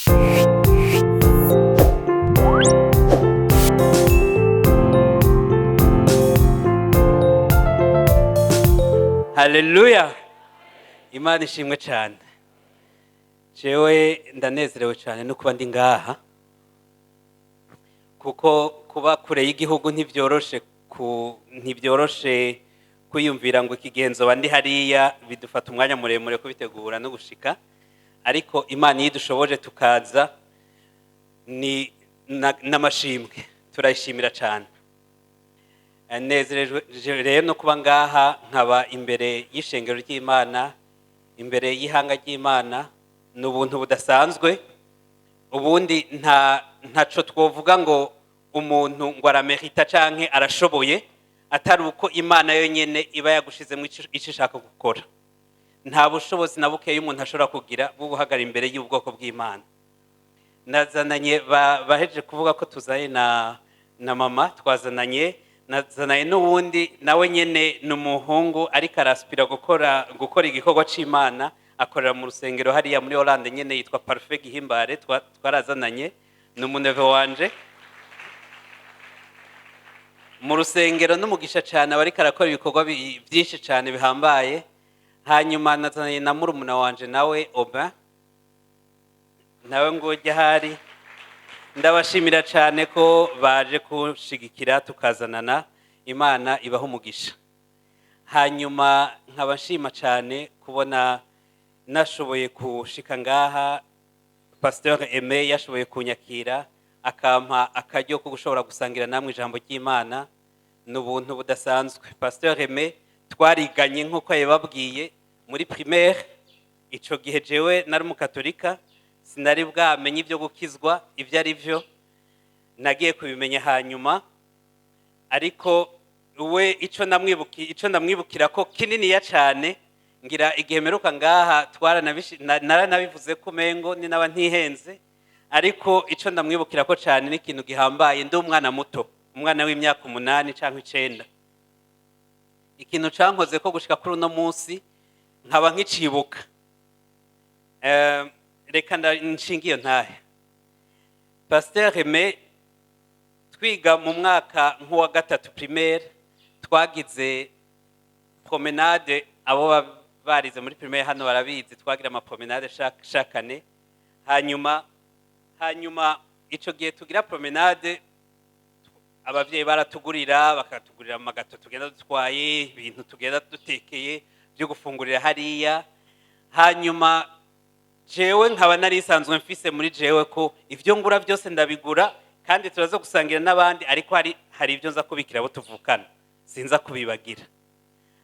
Haleluya! Imana ishimwe cyane. Jewe ndanezerewe cyane no kuba ndi ngaha, kuko kuba kure y'igihugu ntibyoroshe, ntibyoroshe kwiyumvira ngo iki gihe nzoba ndi hariya. Bidufata umwanya muremure kubitegura no gushika, ariko Imana iyo idushoboje tukaza ni n'amashimwe, turayishimira cyane. Nezerejwe rero no kuba ngaha, nkaba imbere y'ishengero ry'Imana, imbere y'ihanga ry'Imana. Ni ubuntu budasanzwe. Ubundi ntaco twovuga ngo umuntu ngo aramerita canke arashoboye, atari uko Imana yonyene iba yagushizemo ico ishaka gukora. Nta bushobozi na bukeya umuntu ashobora kugira bwo guhagarara imbere y'ubwoko bw'Imana. Nazananye, bahejeje kuvuga ko tuzanye na mama, twazananye, nazananye n'uwundi nawe nyene ni umuhungu, ariko araspira gukora igikorwa c'Imana. Akorera mu rusengero hariya muri Hollande nyene, yitwa Parfait Gihimbare. Twarazananye, ni umu neveu wanje mu rusengero, n'umugisha cyane, aba ariko arakora ibikorwa byinshi cyane bihambaye. Hanyuma nazananye na murumuna wanje nawe Oba, nawe ngo ujye ahari. Ndabashimira cyane ko baje kushigikira tukazanana. Imana ibaha umugisha. Hanyuma nkaba nshima cyane kubona nashoboye kushika ngaha, Pasteur Aimé yashoboye kunyakira, akampa akaryo ko gushobora gusangira namwe ijambo ry'Imana. Ni ubuntu budasanzwe. Pasteur Aimé twariganye, nk'uko yababwiye, muri primaire. Ico gihe jewe nari umukatolika, sinari bwamenye ibyo gukizwa ibyo ari byo, nagiye kubimenya hanyuma. Ariko we ico ndamwibukira ko kininiya cyane, ngira igihe meruka ngaha naranabivuze ko umengo ni naba ntihenze, ariko ico ndamwibukira ko cyane ni ikintu gihambaye. Ndi umwana muto, umwana w'imyaka 8 cyangwa 9, ikintu cankoze ko gushika kuri uno munsi nkaba nkicibuka. Reka nshinga iyo ntahe. Pasteur Aimé, twiga mu mwaka nk'uwa gatatu primaire, twagize promenade. Abo barize muri primaire hano barabizi, twagira ama promenade chaque année. Hanyuma ico gihe tugira promenade, abavyeyi baratugurira, bakatugurira ama gâteaux tugenda dutwaye, ibintu tugenda dutekeye byo gufungurira hariya. Hanyuma jewe nkaba nari nsanzwe mfise muri jewe ko ivyo ngura byose ndabigura kandi turaza gusangira n'abandi, ariko hari ibyo nza kubikira abo tuvukana, sinza kubibagira.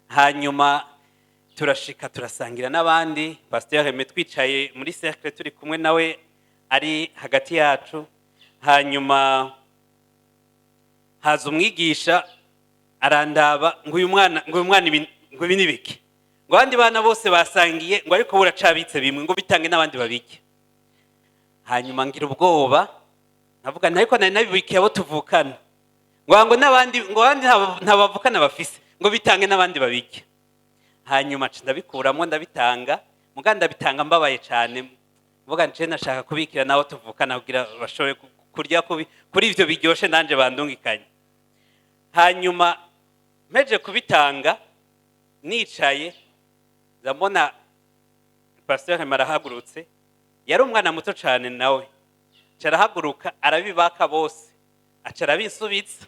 Hanyuma turashika, turasangira n'abandi. Pasteur Aimé twicaye muri cercle, turi kumwe nawe ari hagati yacu. Hanyuma haza umwigisha, arandaba ngo uyu mwana, ngo uyu mwana ibi, ngo ibi ni biki? Ngo abandi bana bose basangiye, ngo ariko buracabitse bimwe, ngo bitange n'abandi babike. Hanyuma ngira ubwoba, nkavuga nti ariko nari nabibikiye abo tuvukana. Ngo n'abandi, ngo abandi nta bavukana bafise, ngo bitange n'abandi babike. Hanyuma nca ndabikuramwo, ndabitanga. Muga ndabitanga mbabaye cyane, mvuga nje nashaka kubikira n'abo tuvukana kugira bashobore kurya kuri ivyo biryoshe nanje bandungikanye. Hanyuma mpeje kubitanga, nicaye, ndabona Pasteur arahagurutse. Yari umwana muto cyane nawe, aca arahaguruka, arabibaka bose, aca arabisubitsa.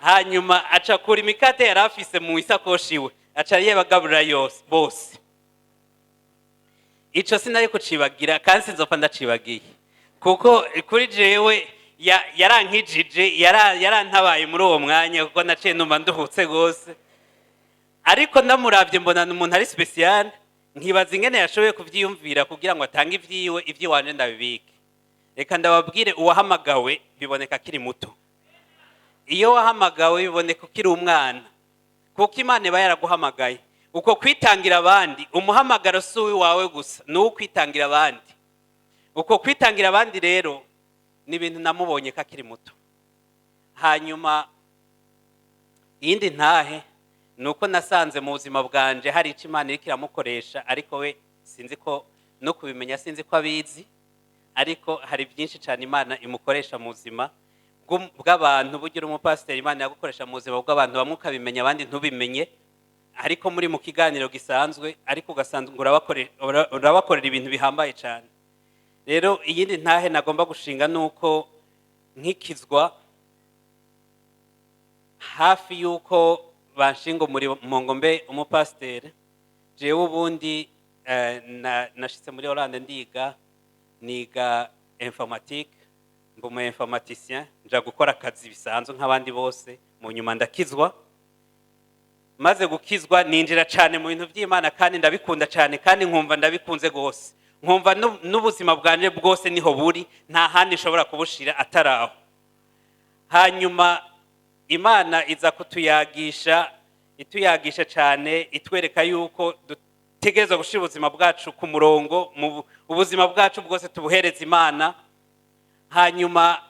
Hanyuma aca akura imikate yari afise mu isakoshi iwe, aca yebagaburira yose bose. Ico sinari kucibagira kandi sinzopfa ndacibagiye, kuko kuri jewe yarankijije, yarantabaye muri uwo mwanya, kuko naciye numva nduhutse gose. Ariko ndamuravye mbona ni umuntu ari spécial, nkibaza ingene yashoboye kuvyiyumvira kugira ngo atange ivyiwe, ivy'iwanje ndabibike. Reka ndababwire, uwahamagawe biboneka akiri muto. Iyo wahamagawe biboneka ukiri umwana, kuko Imana iba yaraguhamagaye. Uko kwitangira abandi, umuhamagaro si uwawe gusa, ni uwo kwitangira abandi. Uko kwitangira abandi rero ni ibintu namubonye ko akiri muto. Hanyuma iyindi ntahe ni uko nasanze mu buzima bwanje hari icyo Imana iriko iramukoresha, ariko we sinzi ko No kubimenya sinzi ko abizi, ariko hari byinshi cyane Imana imukoresha mu buzima bw'abantu. Bugira umupasiteri, Imana yagukoresha mu buzima bw'abantu, bamwe ukabimenya, abandi ntubimenye, ariko muri mu kiganiro gisanzwe, ariko ugasanga urabakorera ibintu bihambaye cyane. Rero iyindi ntahe nagomba gushinga ni uko nkikizwa, hafi y'uko banshinga umurimo ngo mbe umupasiteri, jewe ubundi nashitse muri Hollande, ndiga, niga informatique, mba umu informaticien, nja gukora akazi bisanzwe nk'abandi bose. Mu nyuma ndakizwa. Maze gukizwa, ninjira cyane mu bintu by'Imana, kandi ndabikunda cyane, kandi nkumva ndabikunze rwose, nkumva n'ubuzima bwanje bwose niho buri, nta handi nshobora kubushira atari aho. Hanyuma Imana iza kutuyagisha, ituyagisha cyane, itwereka yuko dutegerezwa gushyira ubuzima bwacu ku murongo, mu ubuzima bwacu bwose tubuhereza Imana. Hanyuma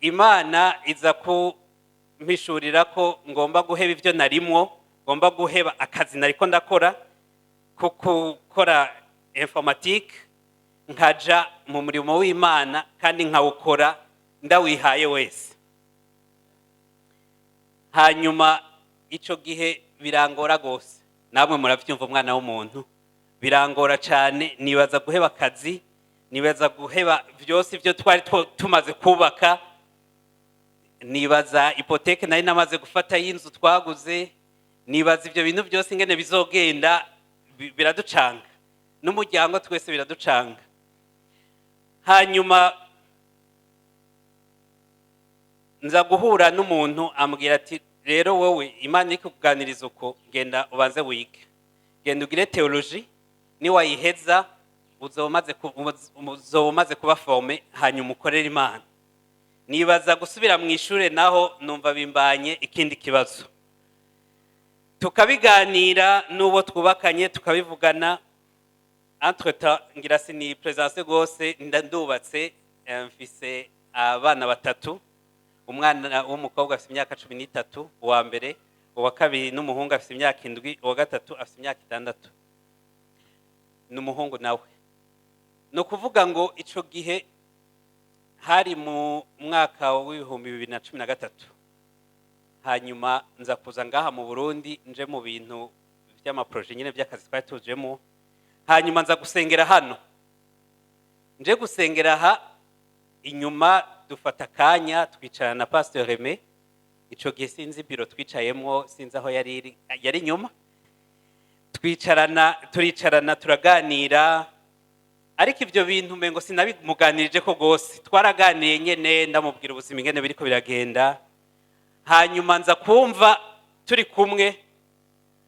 Imana iza kumpishurira ko ngomba guheba ibyo narimwo, ngomba guheba akazi nariko ndakora ko gukora informatique, nkaja mu murimo w'Imana, kandi nkawukora ndawihaye wese. Hanyuma ico gihe birangora gose, namwe muravyumva, umwana w'umuntu birangora cyane. Nibaza guheba akazi, nibaza guheba byose ibyo twari tumaze kubaka, nibaza hypothèque nari namaze gufata y'inzu twaguze, nibaza ibyo bintu byose ingene bizogenda. Biraducanga n'umuryango twese biraducanga. Hanyuma nza guhura n'umuntu, ambwira ati: "Rero wowe Imana iri kukuganiriza uko, genda ubanze wige, genda ugire théologie, niwayiheza uzoba umaze kuba formé, hanyuma ukorere Imana." Nibaza gusubira mu ishuri naho numva bimbanye ikindi kibazo. Tukabiganira n'uwo twubakanye, tukabivugana. Entre-temps, ngira si présence rwose, ndubatse, mfise abana batatu. Umwana w'umukobwa afite imyaka 13, uwa mbere, uwa kabiri n'umuhungu afite imyaka 7, uwa gatatu afite imyaka 6, ni umuhungu nawe. Ni ukuvuga ngo ico gihe hari mu mwaka w'2013. Hanyuma nza kuza ngaha mu Burundi, nje mu bintu by'ama projets nyine by'akazi twari tujemo. Hanyuma nza gusengera hano, nje gusengera aha inyuma, dufata akanya twicarana na Pasteur Aimé. Ico gihe sinzi biro twicayemwo, sinzi aho yari iri, yari inyuma. Twicarana, turicarana, turaganira, ariko ibyo bintu umengo sinabimuganirije ko rwose. Twaraganiye nyene, ndamubwira ubuzima ingene biriko biragenda. Hanyuma nza kumva turi kumwe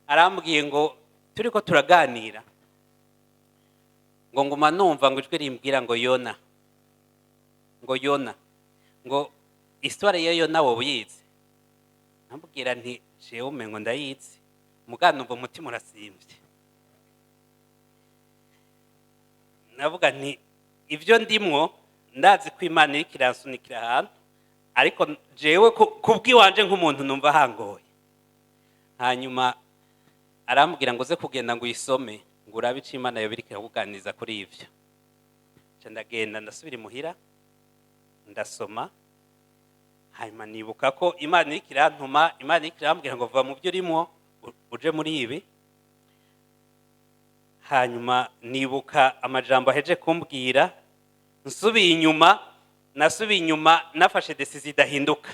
arambwiye ngo turiko turaganira, ngo nguma numva ngo ijwi rimbwira ngo Yona, ngo Yona, ngo histoire ya Yona wowe uyizi? Namubwira nti: "Jewe umengo ndayizi, mugana numva umutima urasimvye." Navuga nti: "Ibyo ndimwo ndazi ko Imana iriko iransunikira ahantu, ariko jewe kubw'iwanje nk'umuntu numva hangoye." Hanyuma arambwira ngo uze kugenda ngo uyisome, ngo urabe ico Imana yoba iriko irakuganiriza kuri ivyo. Nca ndagenda, ndasubira imuhira, ndasoma. Hanyuma nibuka ko Imana iriko irantuma, Imana iriko irambwira ngo va mu byo urimwo uje muri ibi. Hanyuma nibuka amajambo aheje kumbwira. Nsubiye inyuma, nasubiye inyuma nafashe décision idahinduka.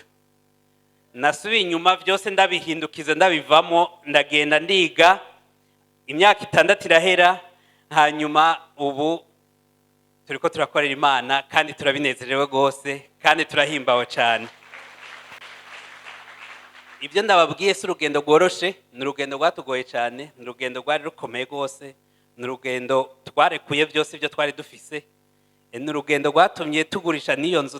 Nasubiye inyuma, byose ndabihindukiza, ndabivamo, ndagenda ndiga, imyaka 6 irahera. Hanyuma ubu turiko turakorera Imana, kandi turabinezerewe rwose, kandi turahimbawe cyane. Ibyo ndababwiye si urugendo rworoshe, ni urugendo rwatugoye cyane, ni urugendo rwari rukomeye rwose, ni urugendo twarekuye byose ibyo twari dufise. Ni urugendo rwatumye tugurisha n'iyo nzu,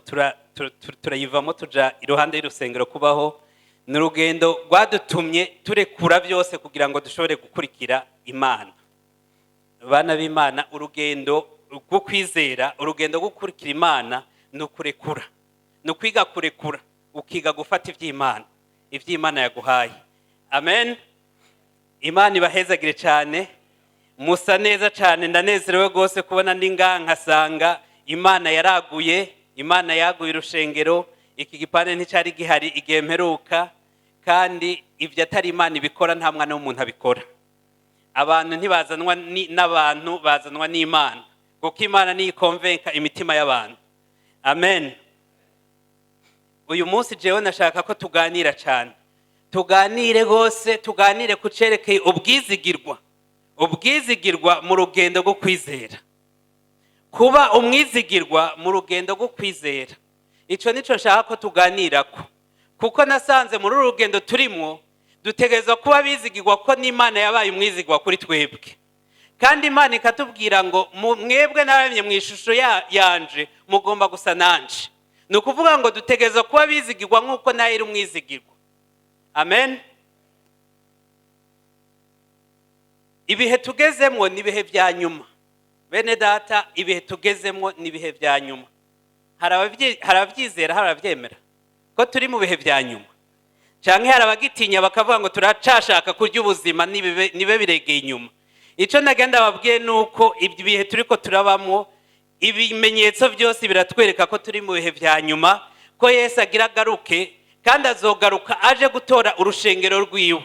turayivamo, tuja iruhande y'urusengero kubaho. Ni urugendo rwadutumye turekura byose kugira ngo dushobore gukurikira Imana. Bana b'Imana, urugendo rwo kwizera, urugendo rwo gukurikira Imana ni ukurekura, ni ukwiga kurekura, ukiga gufata iby'Imana yaguhaye. Amen. Imana ibahezagire cyane. Musa neza cyane. Ndanezerewe rwose kubona ndi ngaha nkasanga Imana yaraguye, Imana yaguye urushengero. Iki gipande nticyari gihari igihe mperuka, kandi ibyo atari Imana ibikora, nta mwana w'umuntu abikora. Abantu ntibazanwa n'abantu, bazanwa n'Imana, kuko Imana niyo ikonvenka imitima y'abantu. Amen. Uyu munsi jewe nashaka ko tuganira cyane, tuganire rwose, tuganire ku cerekeye ubwizigirwa, ubwizigirwa mu rugendo rwo kwizera, kuba umwizigirwa mu rugendo rwo kwizera. Icyo nicyo nshaka ko tuganirako, kuko nasanze muri uru rugendo turimo dutegerezwa kuba bizigirwa, ko n'Imana yabaye umwizigirwa kuri twebwe. Kandi Imana ikatubwira ngo mwebwe naremye mu ishusho yanje, mugomba gusa nanje. Ni ukuvuga ngo dutegerezwa kuba bizigirwa nk'uko nayo iri umwizigirwa. Amen. Ibihe tugezemwo ni ibihe bya nyuma, bene data. Ibihe tugezemwo ni ibihe bya nyuma. Hari ababyizera, hari ababyemera ko turi mu bihe bya nyuma, canke hari abagitinya bakavuga ngo turacashaka kurya ubuzima nibe biregeye inyuma. Ico nagenda babwiye ni uko ibyo bihe turiko turabamwo, ibimenyetso byose biratwereka ko turi mu bihe bya nyuma, ko Yesu agira agaruke, kandi azogaruka aje gutora urushengero rwiwe.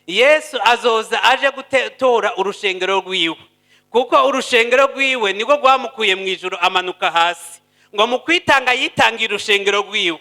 Yesu azoza aje gutora urushengero rwiwe, kuko urushengero rwiwe nirwo rwamukuye mu ijuru amanuka hasi, ngo mu kwitanga yitangiye urushengero rwiwe.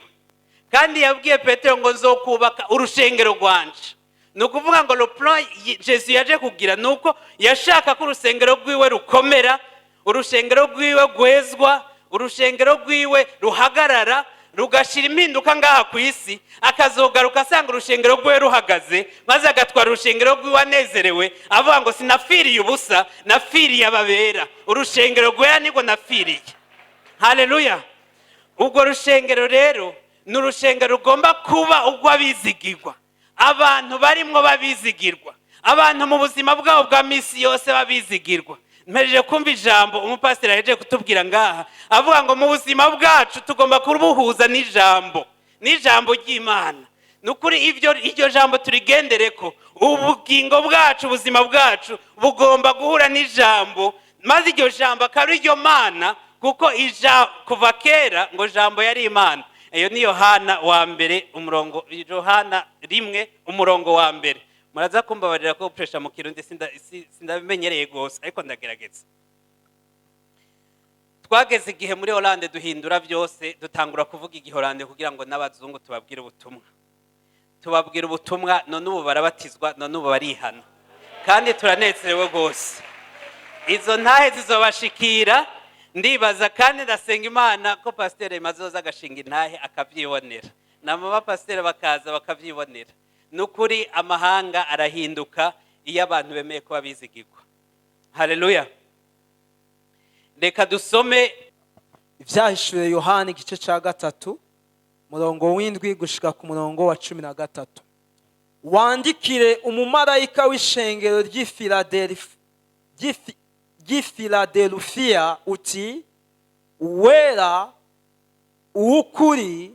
Kandi yabwiye Petero ngo nzokubaka urushengero rwanje. Ni ukuvuga ngo le plan Jesu yaje kugira ni uko yashaka ko urusengero rwiwe rukomera, urushengero rwiwe rwezwa, urushengero rwiwe ruhagarara, rugashira impinduka ngaha ku isi, akazogaruka asanga urushengero rwiwe ruhagaze, maze agatwara urushengero rwiwe anezerewe, avuga ngo sinafiriye ubusa, nafiriye ababera, urushengero rwera nirwo nafiriye. Haleluya. Ubwo rushengero rero ni urushengero rugomba kuba urw'abizigirwa, abantu barimwo babizigirwa, abantu mu buzima bwabo bwa misi yose babizigirwa. Mpejeje kumva ijambo umupasiteri ahejeje kutubwira ngaha, avuga ngo mu buzima bwacu tugomba kubuhuza n'ijambo, n'ijambo ry'Imana. Ni ukuri iryo jambo turigendereko. Ubugingo bwacu, ubuzima bwacu bugomba guhura n'ijambo, maze iryo jambo akaba ari ryo Mana, kuko kuva kera ngo jambo yari Imana. Iyo ni Yohana wa mbere umurongo, Yohana 1 umurongo wa mbere. Muraza kumbabarira ko gukoresha mu Kirundi sindabimenyereye rwose, ariko ndagerageza. Twageze igihe muri Hollande duhindura byose, dutangura kuvuga igihorande kugira ngo n'abazungu tubabwire ubutumwa. Tubabwira ubutumwa, none ubu barabatizwa, none ubu barihana, kandi turanezerewe rwose. Izo ntahe zizobashikira ndibaza, kandi ndasenga Imana ko pasiteri mazoza agashinga intahe akabyibonera, na mama pasiteri bakaza bakabyibonera. Ni ukuri amahanga arahinduka iyo abantu bemeye kuba bizigirwa. Haleluya. Reka dusome Ibyahishuwe Yohani igice cya 3 murongo w'7 gushika ku murongo wa 13. Wandikire umumarayika w'ishengero ry'i Filadelfiya uti: uwera, uw'ukuri,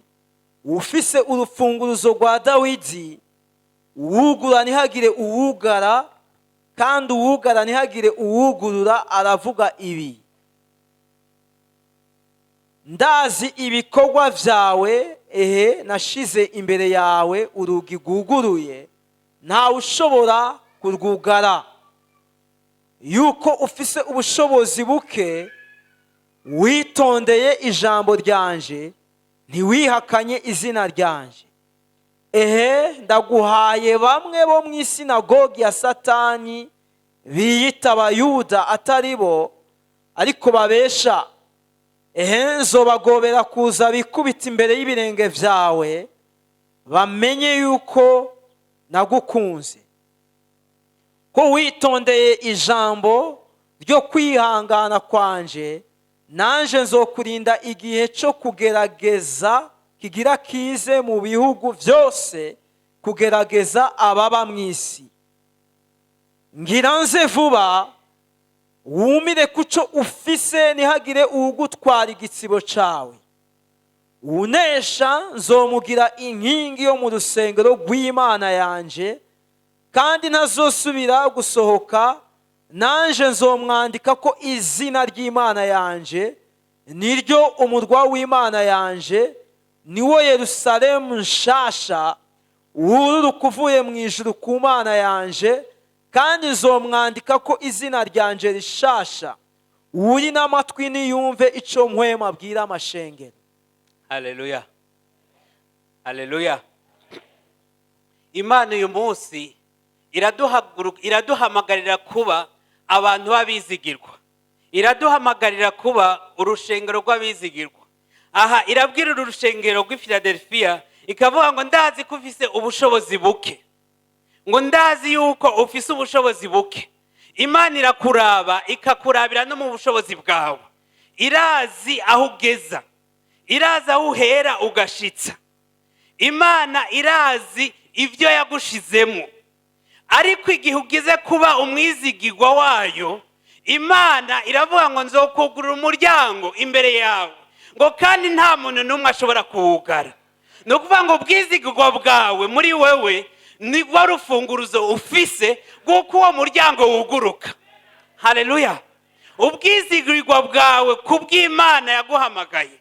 ufise urufunguruzo rwa Dawidi, uwugura ntihagire uwugara, kandi uwugara ntihagire uwugurura, aravuga ibi: ndazi ibikorwa vyawe, ehe nashize imbere yawe urugi rwuguruye, ntawe ushobora kurwugara. Yuko ufise ubushobozi buke, witondeye ijambo ryanje, ntiwihakanye izina ryanje. Ehe ndaguhaye bamwe bo mu isinagogi ya Satani, biyita Abayuda atari bo, ariko babesha. Ehe nzobagobera kuza bikubita imbere y'ibirenge vyawe, bamenye yuko nagukunze, ko witondeye ijambo ryo kwihangana kwanje. Nanje nzokurinda igihe cyo kugerageza kigira kize mu bihugu byose, kugerageza ababa mu isi. Ngira nze vuba. Wumire kuco ufise, ntihagire uwugutwara igitsibo cawe. Unesha nzomugira inkingi yo mu rusengero rw'Imana yanje, kandi ntazosubira gusohoka. Nanje nzomwandika ko izina ry'Imana yanje, niryo umurwa w'Imana yanje, niwo Yerusalemu nshasha wururuka uvuye mu ijuru ku Mana yanje, kandi nzomwandika ko izina ryanje rishasha. Uri n'amatwi niyumve ico Mpwemu abwira amashengero. Haleluya, haleluya! Imana uyu munsi iraduhamagarira kuba abantu b'abizigirwa, iraduhamagarira kuba urushengero rw'abizigirwa. Aha irabwira uru rushengero rw'i Philadelphia, ikavuga ngo: "Ndazi ko ufise ubushobozi buke," ngo: "Ndazi yuko ufise ubushobozi buke." Imana irakuraba, ikakurabira no mu bushobozi bwawe. Irazi aho ugeza, irazi aho uhera ugashitsa. Imana irazi ibyo yagushizemo, ariko igihe ugize kuba umwizigirwa wayo, Imana iravuga ngo: "Nzokugurura umuryango imbere yawe," ngo: "kandi nta muntu n'umwe ashobora kuwugara." Ni ukuvuga ngo ubwizigirwa bwawe muri wewe nibwo rufunguruzo ufise rw'uko uwo muryango wuguruka. Haleluya! Ubwizigirwa bwawe ku bw'Imana yaguhamagaye,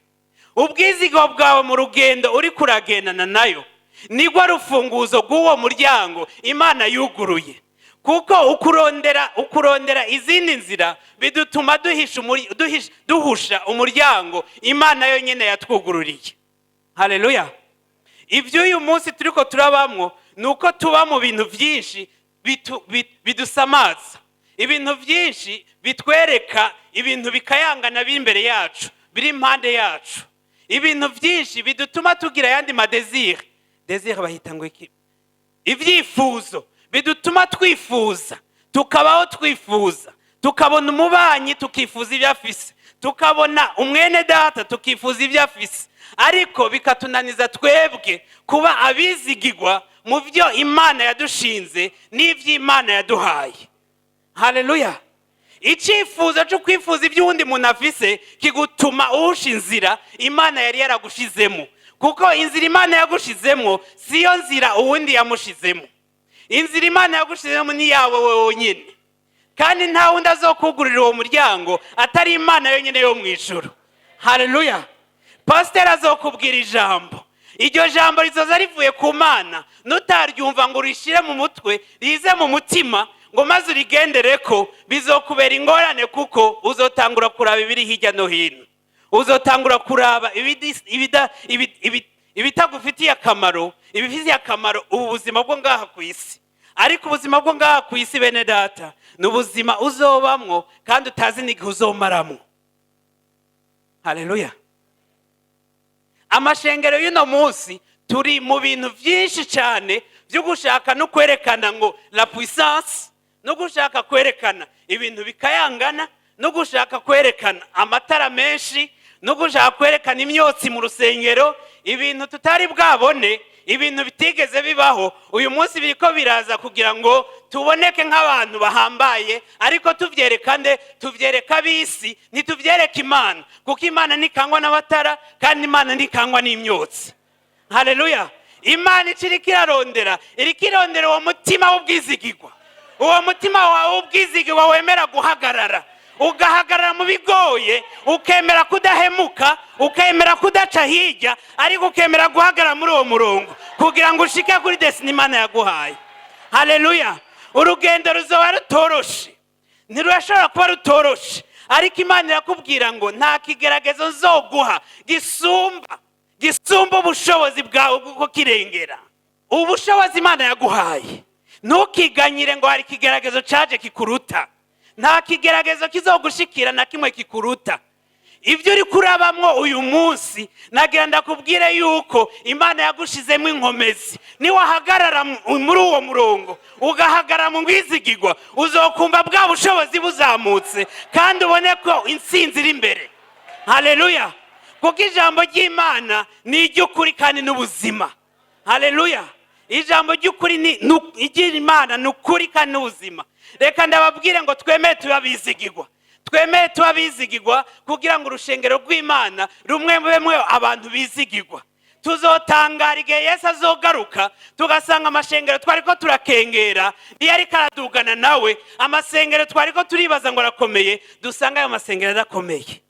ubwizigirwa bwawe mu rugendo uri kuragendana nayo, nibwo rufunguzo rw'uwo muryango Imana yuguruye, kuko ukurondera izindi nzira bidutuma duhusha umuryango Imana yonyine yatwugururiye. Haleluya! Ibyo uyu munsi turiko turabamwo ni uko tuba mu bintu byinshi bidusamaza, ibintu byinshi bitwereka ibintu bikayangana biri imbere yacu, biri impande yacu, ibintu byinshi bidutuma tugira ayandi ma désirs. Désir bahita ngo iki? Ibyifuzo bidutuma twifuza, tukabaho twifuza, tukabona umubanyi tukifuza ibyo afise, tukabona umwene data tukifuza ibyo afise, ariko bikatunaniza twebwe kuba abizigirwa mu byo Imana yadushinze n'ibyo Imana yaduhaye. Haleluya! Icyifuzo cyo kwifuza ibyo uwundi muntu afise kigutuma uhusha inzira Imana yari yaragushizemo, kuko inzira Imana yagushizemo siyo nzira uwundi yamushizemo. Inzira Imana yagushizemo ni yawe wenyine, kandi nta wundi azokugurira uwo muryango atari Imana yonyine yo mu ijuru. Haleluya! Pasiteri azokubwira ijambo, iryo jambo rizoza rivuye ku Mana. Nutaryumva ngo urishyire mu mutwe, rize mu mutima, ngo maze urigendere ko, bizokubera ingorane, kuko uzotangura kuraba ibiri hirya no hino, uzotangura kuraba ibitagufitiye akamaro, ibifitiye akamaro ubu buzima bwo ngaha ku isi. Ariko ubuzima bwo ngaha ku isi, bene data, ni ubuzima uzobamwo kandi utazi n'igihe uzomaramwo. Haleluya! Amashengero y'uno munsi turi mu bintu byinshi cyane byo gushaka no kwerekana ngo la puissance, no gushaka kwerekana ibintu bikayangana, no gushaka kwerekana amatara menshi, no gushaka kwerekana imyotsi mu rusengero, ibintu tutari bwabone, ibintu bitigeze bibaho. Uyu munsi biriko biraza kugira ngo tuboneke nk'abantu bahambaye, ariko tuvyereka nde? Tuvyereka ab'isi, ntituvyereka Imana, kuko Imana ntikangwa n'amatara kandi Imana ntikangwa n'imyotsi. Haleluya! Imana ico iriko irarondera, iriko irondera uwo mutima w'ubwizigirwa, uwo mutima wawe w'ubwizigirwa wemera guhagarara, ugahagarara mu bigoye, ukemera kudahemuka, ukemera kudaca hirya, ariko ukemera guhagarara muri uwo murongo kugira ngo ushike kuri destinée Imana yaguhaye. Haleluya! Urugendo ruzoba rutoroshe, ntirurashobora kuba rutoroshe, ariko Imana irakubwira ngo: "Nta kigeragezo nzoguha gisumba ubushobozi bwawe bwo kirengera." Ubushobozi Imana yaguhaye, ntukiganyire ngo hari ikigeragezo caje kikuruta. Nta kigeragezo kizogushikira na kimwe kikuruta. Ibyo uri kurabamwo uyu munsi, nagira ndakubwire yuko Imana yagushizemo inkomezi. Niwahagarara muri uwo murongo, ugahagarara mu bwizigirwa, uzokumva bwa bushobozi buzamutse kandi ubone ko intsinzi iri imbere. Haleluya! Kuko ijambo ry'Imana ni iry'ukuri kandi n'ubuzima. Haleluya! Ijambo ry'ukuri ni iry'Imana, ni ukuri kandi n'ubuzima. Reka ndababwire ngo twemere tuba bizigirwa, twemere tuba bizigirwa, kugira ngo urushengero rw'Imana rumwe bemwe abantu bizigirwa. Tuzotangara igihe Yesu azogaruka, tugasanga amashengero twari ko turakengera iyo ariko aradugana nawe, amasengero twari ko turibaza ngo arakomeye, dusanga ayo masengero adakomeye.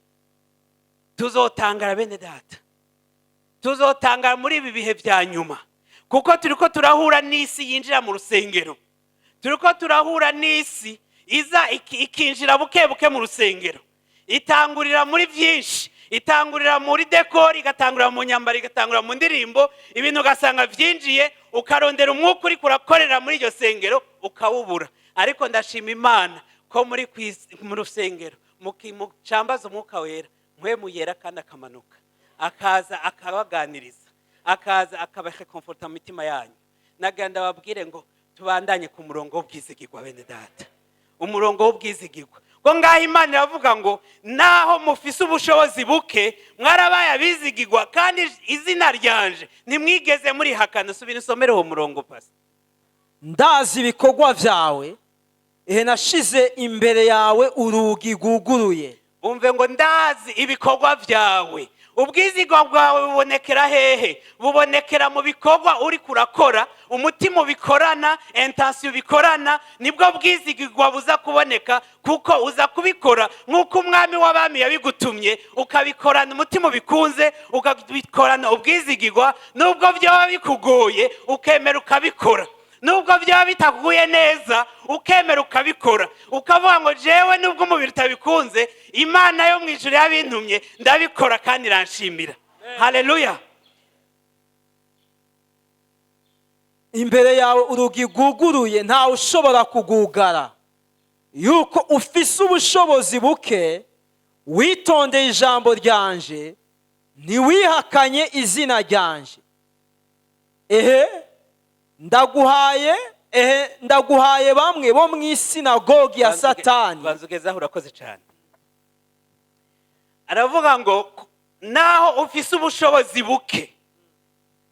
Tuzotangara, bene data, tuzotangara muri ibi bihe bya nyuma, kuko turi ko turahura n'isi yinjira mu rusengero. Turi ko turahura n'isi iza ikinjira buke buke mu rusengero. Itangurira muri byinshi, itangurira muri décor, igatangurira mu nyambaro, igatangurira mu ndirimbo. Ibintu ugasanga byinjiye, ukarondera umwuka uri kurakorera muri iryo sengero ukawubura. Ariko ndashima Imana ko muri mu rusengero mucambaza Umwuka Wera, Mpwemu Yera, kandi akamanuka, akaza akabaganiriza, akaza akabarekonforta mu mitima yanyu. Nagira ndababwire ngo tubandanye ku murongo w'ubwizigirwa, bene data, umurongo w'ubwizigirwa. Ngo ngaho Imana iravuga ngo naho mufise ubushobozi buke, mwarabaye abizigirwa, kandi izina ryanje ntimwigeze murihakana. Subira usomere uwo murongo, pasi. Ndazi ibikorwa byawe, ehe, nashize imbere yawe urugi rwuguruye. Umve ngo ndazi ibikorwa byawe. Ubwizigwa bwawe bubonekera hehe? Bubonekera mu bikorwa uri kurakora, umutima ubikorana, intention ubikorana, nibwo bwizigirwa buza kuboneka, kuko uza kubikora nk'uko Umwami w'abami yabigutumye, ukabikorana umutima ubikunze, ukabikorana ubwizigirwa, nubwo byaba bikugoye ukemera ukabikora, nubwo byaba bitaguye neza ukemera ukabikora, ukavuga ngo jewe nubwo umubiri utabikunze, Imana yo mu ijuru yabintumye, ndabikora kandi iranshimira. Haleluya. Imbere yawe urugi rwuguruye, ntawe ushobora kugugara, yuko ufise ubushobozi buke, witondeye ijambo ryanje, ntiwihakanye izina ryanje. Ehe ndaguhaye bamwe bo mu isinagogi ya Satani. Banza ugezeho, urakoze cyane. Aravuga ngo naho ufise ubushobozi buke,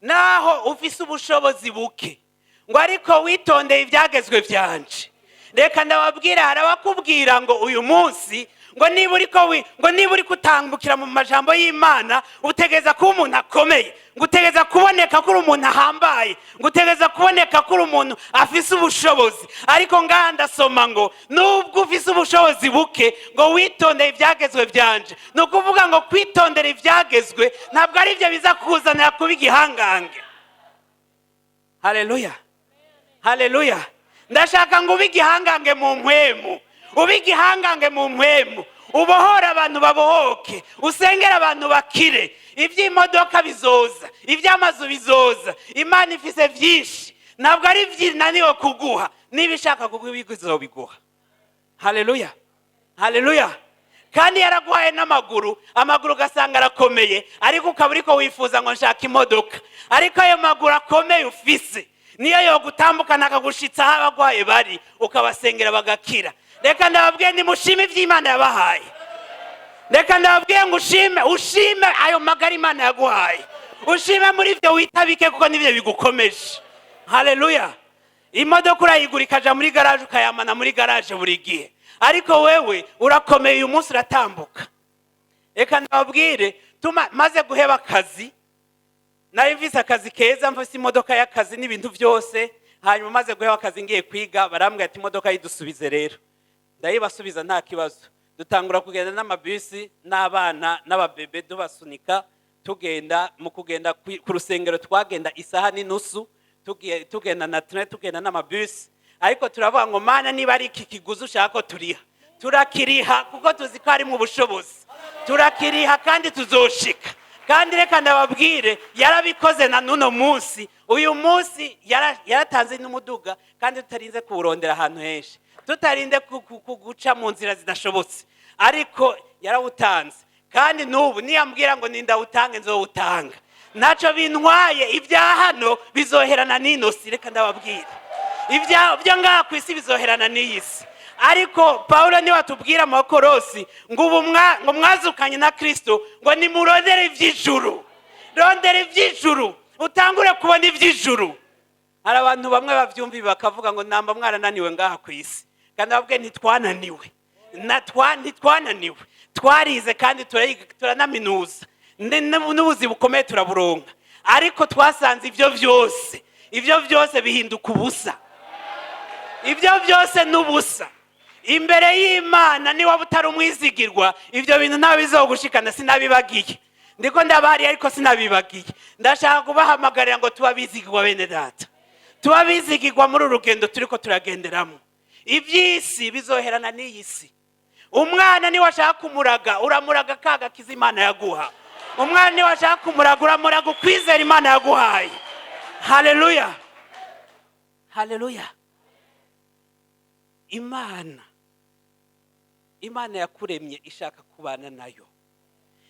naho ufise ubushobozi buke, ngo ariko witondeye ibyagezwe byanje. Reka ndababwira, hari abakubwira ngo uyu munsi ngo niba uri kutambukira mu majambo y'Imana, utegereza kuba umuntu akomeye, ngo utegereza kuboneka ko uri umuntu ahambaye, ngo utegereza kuboneka ko uri umuntu afise ubushobozi. Ariko ngaha ndasoma ngo nubwo ufise ubushobozi buke, ngo witondeye ibyagezwe byanje. Ni ukuvuga ngo kwitondera ibyagezwe ntabwo ari byo biza kuzanira kuba igihangange. Haleluya, haleluya. Ndashaka ngo ube igihangange mu mpwemu, ube igihangange mu mpwemu, ubohore abantu babohoke, usengere abantu bakire. Iby'imodoka bizoza, iby'amazu bizoza. Imana ifise byinshi, ntabwo ari byinaniwe kuguha. Niba ishaka kuguha, izobiguha. Haleluya, haleluya. Kandi yaraguhaye n'amaguru, amaguru ugasanga arakomeye, ariko ukaba uriko wifuza ngo nshaka imodoka. Ariko ayo maguru akomeye ufise niyo yogutambukana akagushitsa aho abagwaye bari, ukabasengera bagakira. Reka ndababwiye, nimushime iby'Imana yabahaye. Reka ndababwiye ngo ushime, ushime ayo magara Imana yaguhaye, ushime muri ibyo witabike, kuko nibyo bigukomeje. Haleluya. Imodoka urayigura ikaja muri garaje, ukayamana muri garaje buri gihe, ariko wewe urakomeye, uyu munsi uratambuka. Reka ndababwire, maze guheba akazi, nari mvise akazi keza, mvise imodoka y'akazi n'ibintu byose. Hanyuma maze guheba akazi ngiye kwiga, barambwira ati imodoka yidusubize. Rero ndayibasubiza, nta kibazo. Dutangura kugenda n'amabisi n'abana n'ababebe, tubasunika tugenda. Mu kugenda ku rusengero twagenda isaha n'inusu, tugenda na train, tugenda n'amabisi. Ariko turavuga ngo Mana, niba ari iki kiguzi ushaka ko turiha, turakiriha, kuko tuzi ko harimo ubushobozi. Turakiriha kandi tuzoshika. Kandi reka ndababwire, yarabikoze na n'uno munsi. Uyu munsi yaratanze n'umuduga, kandi tutarinze kuwurondera ahantu henshi, tutarinde guca mu nzira zidashobotse, ariko yarawutanze. Kandi n'ubu niyambwira ngo nindawutange, nzowutanga, ntacyo bintwaye. Ibya hano bizoherana n'ino si. Reka ndababwira, ibya byo ngaha ku isi bizoherana n'iyi si. Ariko Pawulo niwe atubwira mu Bakorosi ngo ubu ngo mwazukanye na Kristo, ngo nimurondere iby'ijuru. Rondera iby'ijuru, utangure kubona iby'ijuru. Hari abantu bamwe babyumva ibi bakavuga ngo namba mwarananiwe ngaha ku isi. Kandi babwe ntitwananiwe, ntitwananiwe, twarize kandi turanaminuza, n'ubuzi bukomeye turaburonka. Ariko twasanze ibyo byose, ibyo byose bihinduka ubusa, ibyo byose ni ubusa imbere y'Imana. Niba utari umwizigirwa, ibyo bintu ntabizogushikana. Sinabibagiye, ndiko ndabahariye, ariko sinabibagiye. Ndashaka kubahamagarira ngo tuba bizigirwa, bene data, tuba bizigirwa muri uru rugendo turiko turagenderamo. Iby'isi bizoherana n'iyi si. Umwana niwe ashaka kumuraga, uramuraga ka gakiza Imana yaguha. Umwana niwe ashaka kumuraga, uramuraga ukwizera Imana yaguhaye. Haleluya, haleluya! Imana yakuremye ishaka kubana nayo,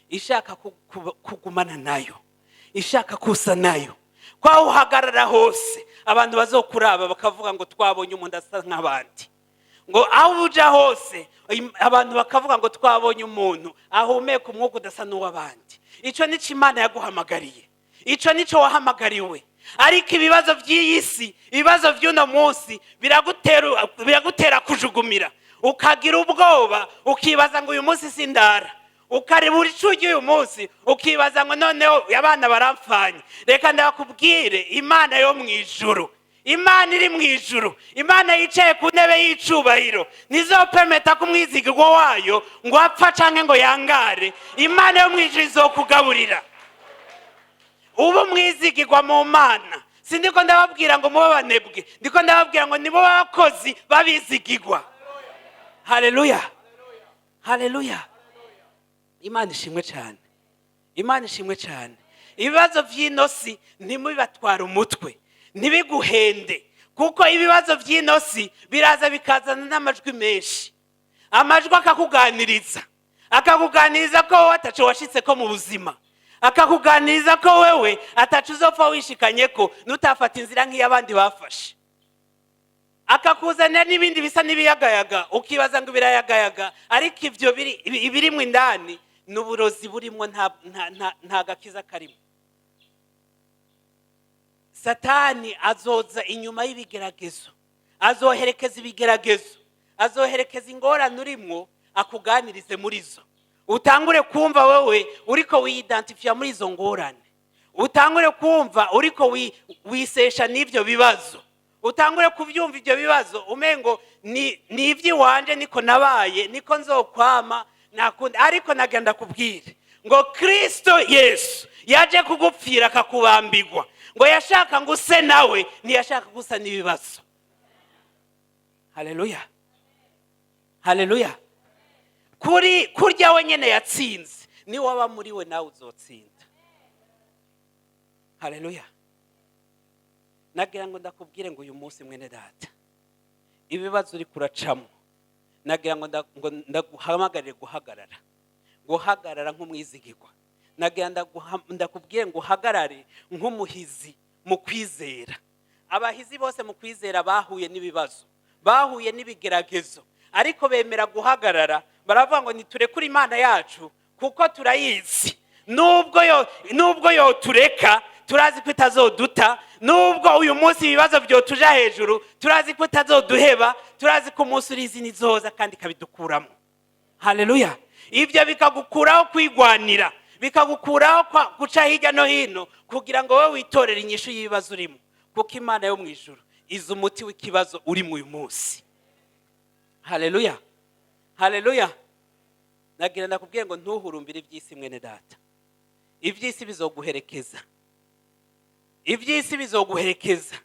ishaka kugumana nayo, ishaka kusa nayo, ko aho uhagarara hose abantu bazokuraba bakavuga ngo: "Twabonye umuntu asa nk'abandi." Ngo aho uja hose abantu bakavuga ngo: "Twabonye umuntu ahumeka umwuka udasa n'uw'abandi." Icyo nicyo Imana yaguhamagariye, icyo nicyo wahamagariwe. Ariko ibibazo by'iyi si, ibibazo by'uno munsi biragutera kujugumira, ukagira ubwoba, ukibaza ngo: "Uyu munsi sindara." Ukareba icyo urya uyu munsi, ukibaza ngo: "Noneho abana baramfanye." Reka ndakubwire, Imana yo mu ijuru, Imana iri mu ijuru, Imana yicaye ku ntebe y'icubahiro, ntizopermetta ko umwizigirwa wayo ngo apfa canke ngo yangare. Imana yo mu ijuru izokugaburira. Uba umwizigirwa mu Mana. Si ndiko ndababwira ngo mube abanebwe, ndiko ndababwira ngo nibo bakozi babizigirwa. Haleluya, haleluya! Imana ishimwe cyane, Imana ishimwe cyane. Ibibazo by'ino si ntimubibatware umutwe, ntibiguhende, kuko ibibazo by'ino si biraza bikazana n'amajwi menshi. Amajwi akakuganiriza, akakuganiriza ko wowe ataco washitse ko mu buzima, akakuganiriza ko wewe ataco uzopfa wishikanye ko nutafata inzira nk'iy'abandi bafashe, akakuzanira n'ibindi bisa n'ibiyagayaga, ukibaza ngo birayagayaga, ariko ibyo ibirimwo indani ni uburozi burimwo, nta gakiza karimo. Satani azoza inyuma y'ibigeragezo, azoherekeza ibigeragezo, azoherekeza ingorane urimwo, akuganirize muri zo, utangure kumva wewe uriko wiyidentifia muri izo ngorane, utangure kumva uriko wisesha n'ibyo bibazo, utangure kubyumva ibyo bibazo umengo ni iby'iwanje, niko nabaye, niko nzokwama, nakundi. Ariko nagenda kubwire ngo Kristo Yesu yaje kugupfira akakubambigwa ngo yashaka ngo use nawe, ntiyashaka gusa n'ibibazo. Haleluya, haleluya! Kuri kurya we nyine yatsinze, ni waba muri we nawe uzotsinda. Haleluya! Nagira ngo ndakubwire ngo uyu munsi, mwene data, ibibazo uri kuracamo, nagira ngo ndaguhamagarire guhagarara, guhagarara nk'umwizigirwa. Nagira ndakubwire ngo uhagarare nk'umuhizi mu kwizera. Abahizi bose mu kwizera bahuye n'ibibazo, bahuye n'ibigeragezo, ariko bemera guhagarara. Baravuga ngo: "Ntiturekure Imana yacu kuko turayizi. Nubwo yotureka, turazi ko itazoduta. Nubwo uyu munsi ibibazo byotuja hejuru, turazi ko itazoduheba. Turazi ko umunsi urizi nizoza kandi ikabidukuramo." Haleluya! Ibyo bikagukuraho kwigwanira, bikagukuraho guca hirya no hino kugira ngo wowe witorere inyishu y'ibibazo urimo, kuko Imana yo mu ijuru izi umuti w'ikibazo urimo uyu munsi. Haleluya, haleluya! Nagira ndakubwiye ngo ntuhurumbire iby'isi, mwene data. Iby'isi bizoguherekeza, iby'isi bizoguherekeza.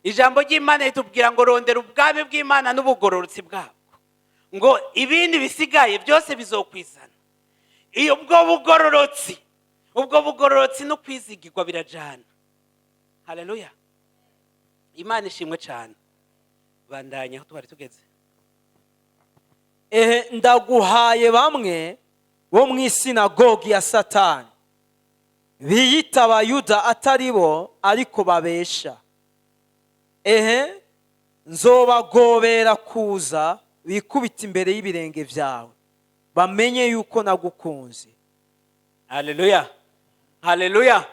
Ijambo ry'Imana ritubwira ngo: "Rondera ubwami bw'Imana n'ubugororotsi bwabwo," ngo ibindi bisigaye byose bizokwizana. Iyo ubwo bugororotsi no kwizigirwa birajana. Haleluya! Imana ishimwe cyane. Bandanya aho twari tugeze. Ehe, ndaguhaye bamwe bo mu isinagogi ya Satani, biyita Abayuda atari bo, ariko babesha. Ehe, nzobagobera kuza bikubita imbere y'ibirenge byawe, bamenye yuko nagukunze. Haleluya, haleluya,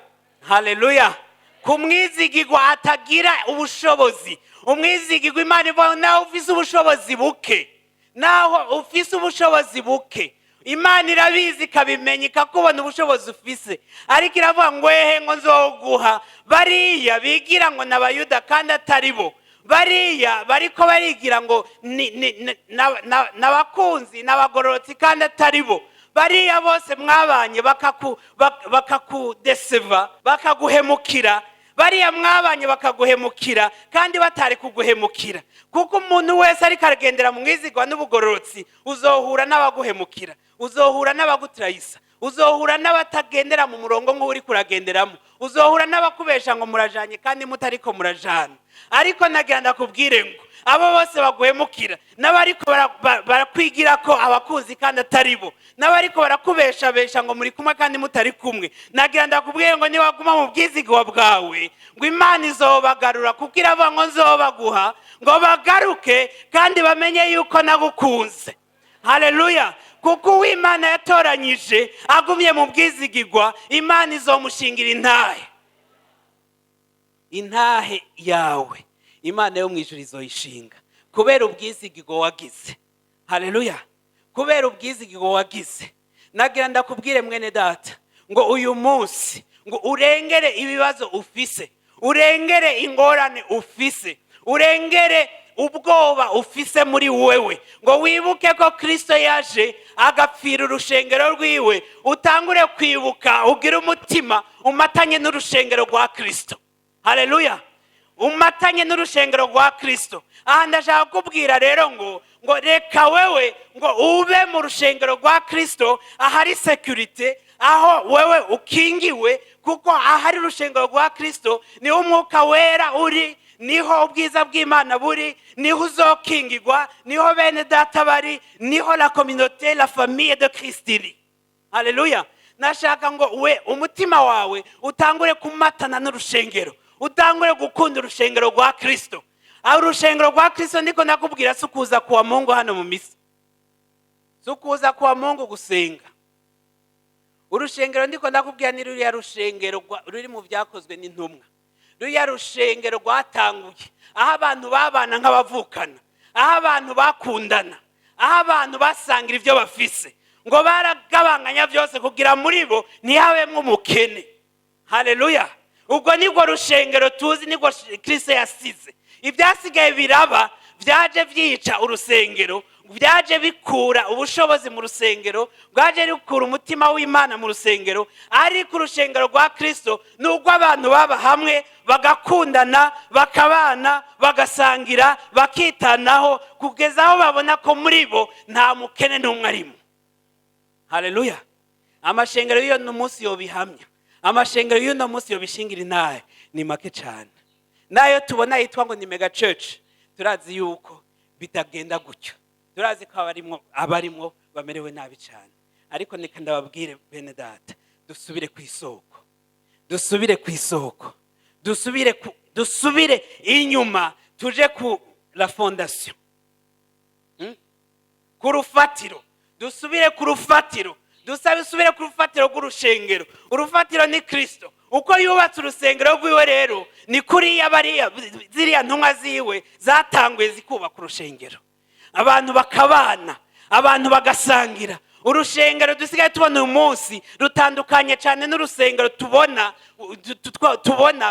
haleluya! Ku mwizigirwa atagira ubushobozi, umwizigirwa, Imana ivuga nawe ufise ubushobozi buke, naho ufise ubushobozi buke. Imana irabizi, ikabimenya, ikakubona ubushobozi ufise, ariko iravuga ngo ehe, ngo nzoguha bariya bigira ngo ni Abayuda kandi atari bo, bariya bariko barigira ngo ni n'abakunzi n'abagororotsi kandi atari bo, bariya bose mwabanye bakakudeseva, bakaguhemukira, bariya mwabanye bakaguhemukira kandi batari kuguhemukira. Kuko umuntu wese ariko aragendera mu mwizigwa n'ubugororotsi, uzohura n'abaguhemukira, uzohura n'abagutrayisa, uzohura n'abatagendera mu murongo nk'uri kuragenderamo, uzohura n'abakubesha ngo murajanye kandi mutariko murajana. Ariko nagira ndakubwire ngo abo bose baguhemukira, n'abariko barakwigira ko abakuzi kandi atari bo, n'abariko barakubeshabesha ngo muri kumwe kandi mutari kumwe, nagira ndakubwire ngo niwaguma mu bwizigwa bwawe, ngo Imana izobagarura, kuko iravuga ngo nzobaguha ngo bagaruke kandi bamenye yuko nagukunze. Haleluya! Kuko uw'Imana yatoranyije agumye mu bwizigigwa, Imana izomushingira intahe. Intahe yawe Imana yo mu ijuru izoyishinga kubera ubwizigirwa wagize. Haleluya! Kubera ubwizigirwa wagize. Nagira ndakubwire, mwene data, ngo uyu munsi ngo urengere ibibazo ufise, urengere ingorane ufise, urengere ubwoba ufise muri wewe, ngo wibuke ko Kristo yaje agapfira urushengero rwiwe. Utangure kwibuka, ugire umutima umatanye n'urushengero rwa Kristo. Haleluya! Umatanye n'urushengero rwa Kristo. Aha ndashaka kukubwira rero ngo reka wewe ngo ube mu rushengero rwa Kristo, ahari sécurité, aho wewe ukingiwe, kuko ahari urushengero rwa Kristo niho Umwuka Wera uri, niho ubwiza bw'Imana buri, niho uzokingirwa, niho bene data bari, niho la communauté, la famille de Christ iri. Haleluya! Nashaka ngo we umutima wawe utangure kumatana n'urushengero, utangure gukunda urushengero rwa Kristo. Aho urushengero rwa Kristo ndiko nakubwira, si ukuza kuwa Mungu hano mu misa, si ukuza kuwa Mungu gusenga. Urushengero ndiko ndakubwira ni ruriya rushengero ruri mu Byakozwe n'Intumwa, ruriya rushengero rwatanguye, aho abantu babana nk'abavukana, aho abantu bakundana, aho abantu basangira ibyo bafise, ngo baragabanganya byose kugira muri bo ntihabemwo umukene. Haleluya! Ubwo nibwo rushengero tuzi, nibwo Kristo yasize. Ibyasigaye biraba byaje byica urusengero, byaje bikura ubushobozi mu rusengero, bwaje bikura umutima w'Imana mu rusengero. Ariko urushengero rwa Kristo ni urw'abantu baba hamwe, bagakundana, bakabana, bagasangira, bakitanaho, kugeza aho babona ko muri bo nta mukene n'umwe arimo. Haleluya! Amashengero y'uno munsi yobihamya, amashengero y'uno munsi yobishingira intahe ni make cyane. Nayo tubona yitwa ngo ni mega church, turazi yuko bitagenda gutyo, turazi ko abarimwo bamerewe nabi cyane. Ariko neka ndababwire, bene data, dusubire ku isoko, dusubire ku isoko, dusubire inyuma, tuje ku la fondation, Ku rufatiro. Dusubire ku rufatiro, dusabe usubire ku rufatiro rw'urushengero. Urufatiro ni Kristo. Uko yubatse urusengero rwiwe rero, ni kuriya bariya ziriya ntumwa ziwe zatanguye zikubaka urusengero, abantu bakabana, abantu bagasangira. Urushengero dusigaye tubona uyu munsi rutandukanye cyane n'urusengero tubona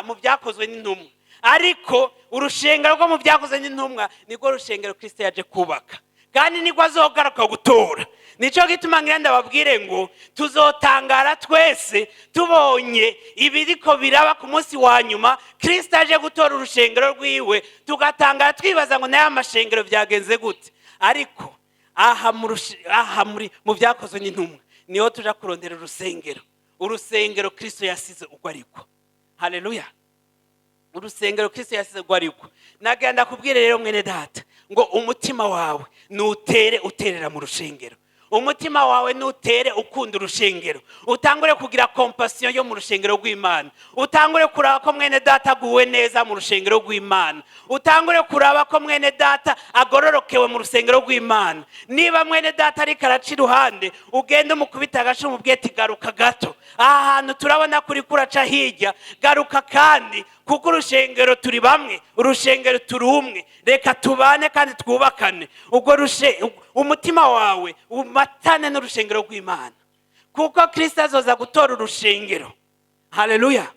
mu Byakozwe n'Intumwa. Ariko urushengero rwo mu Byakozwe n'Intumwa nirwo rushengero Kristo yaje kubaka, kandi niko azogaruka gutora. Nicyo gituma ngira ndababwire ngo tuzotangara twese tubonye ibiriko biraba ku munsi wa nyuma, Kristo aje gutora urushengero rwiwe, tugatangara twibaza ngo nayo amashengero byagenze gute? Ariko aha muri mu Byakozwe n'Intumwa niho tuja kurondera urusengero, urusengero Kristo yasize uko ariko. Haleluya! Urusengero Kristo yasize uko ariko. Nagenda kubwira rero, mwene data, ngo umutima wawe nutere uterera mu rushengero, umutima wawe nutere ukunda urushengero, utangure kugira compassion yo mu rushengero rw'Imana, utangure kuraba ko mwene data aguwe neza mu rushengero rw'Imana, utangure kuraba ko mwene data agororokewe mu rusengero rw'Imana. Niba mwene data ariko araca iruhande, ugende umukubita agace, umubwiye ati: "Garuka gato, aha hantu turabona kuri kuraca hirya, garuka." Kandi Kuko urushengero turi bamwe, urushengero turi umwe. Reka tubane kandi twubakane. Ubwo rushe umutima wawe umatane n'urushengero rw'Imana, kuko Kirisito azoza gutora urushengero. Haleluya!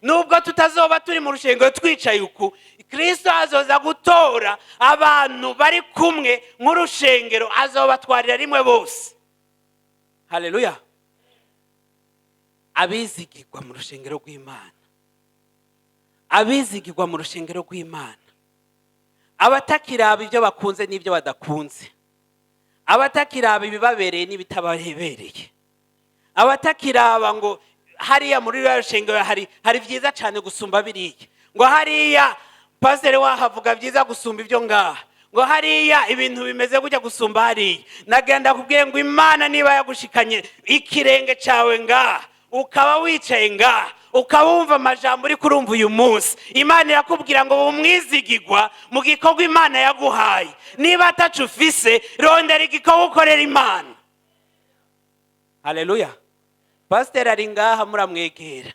Nubwo tutazoba turi mu rushengero twicaye uku, Kirisito azoza gutora abantu bari kumwe nk'urushengero, azobatwarira rimwe bose. Haleluya! Abizigirwa mu rushengero rw'Imana, abizigirwa mu rushengero rw'Imana, abatakiraba ibyo bakunze n'ibyo badakunze, abatakiraba ibibabereye n'ibitababereye, abatakiraba ngo hariya muri ruriya rushengero hari byiza cyane gusumba biriya, ngo hariya pasiteri wahavuga byiza gusumba ibyo ngaha, ngo hariya ibintu bimeze gutya gusumba hariya. Nagenda kubwiye ngo Imana niba yagushikanye ikirenge cyawe ngaha, ukaba wicaye ngaha, ukaba wumva amajambo uri kurumva uyu munsi, Imana irakubwira ngo umwizigigwa mu gikorwa Imana yaguhaye. Niba atacu ufise, rondera igikorwa ukorera Imana. Haleluya! Pasiteri ari ngaha, muramwegera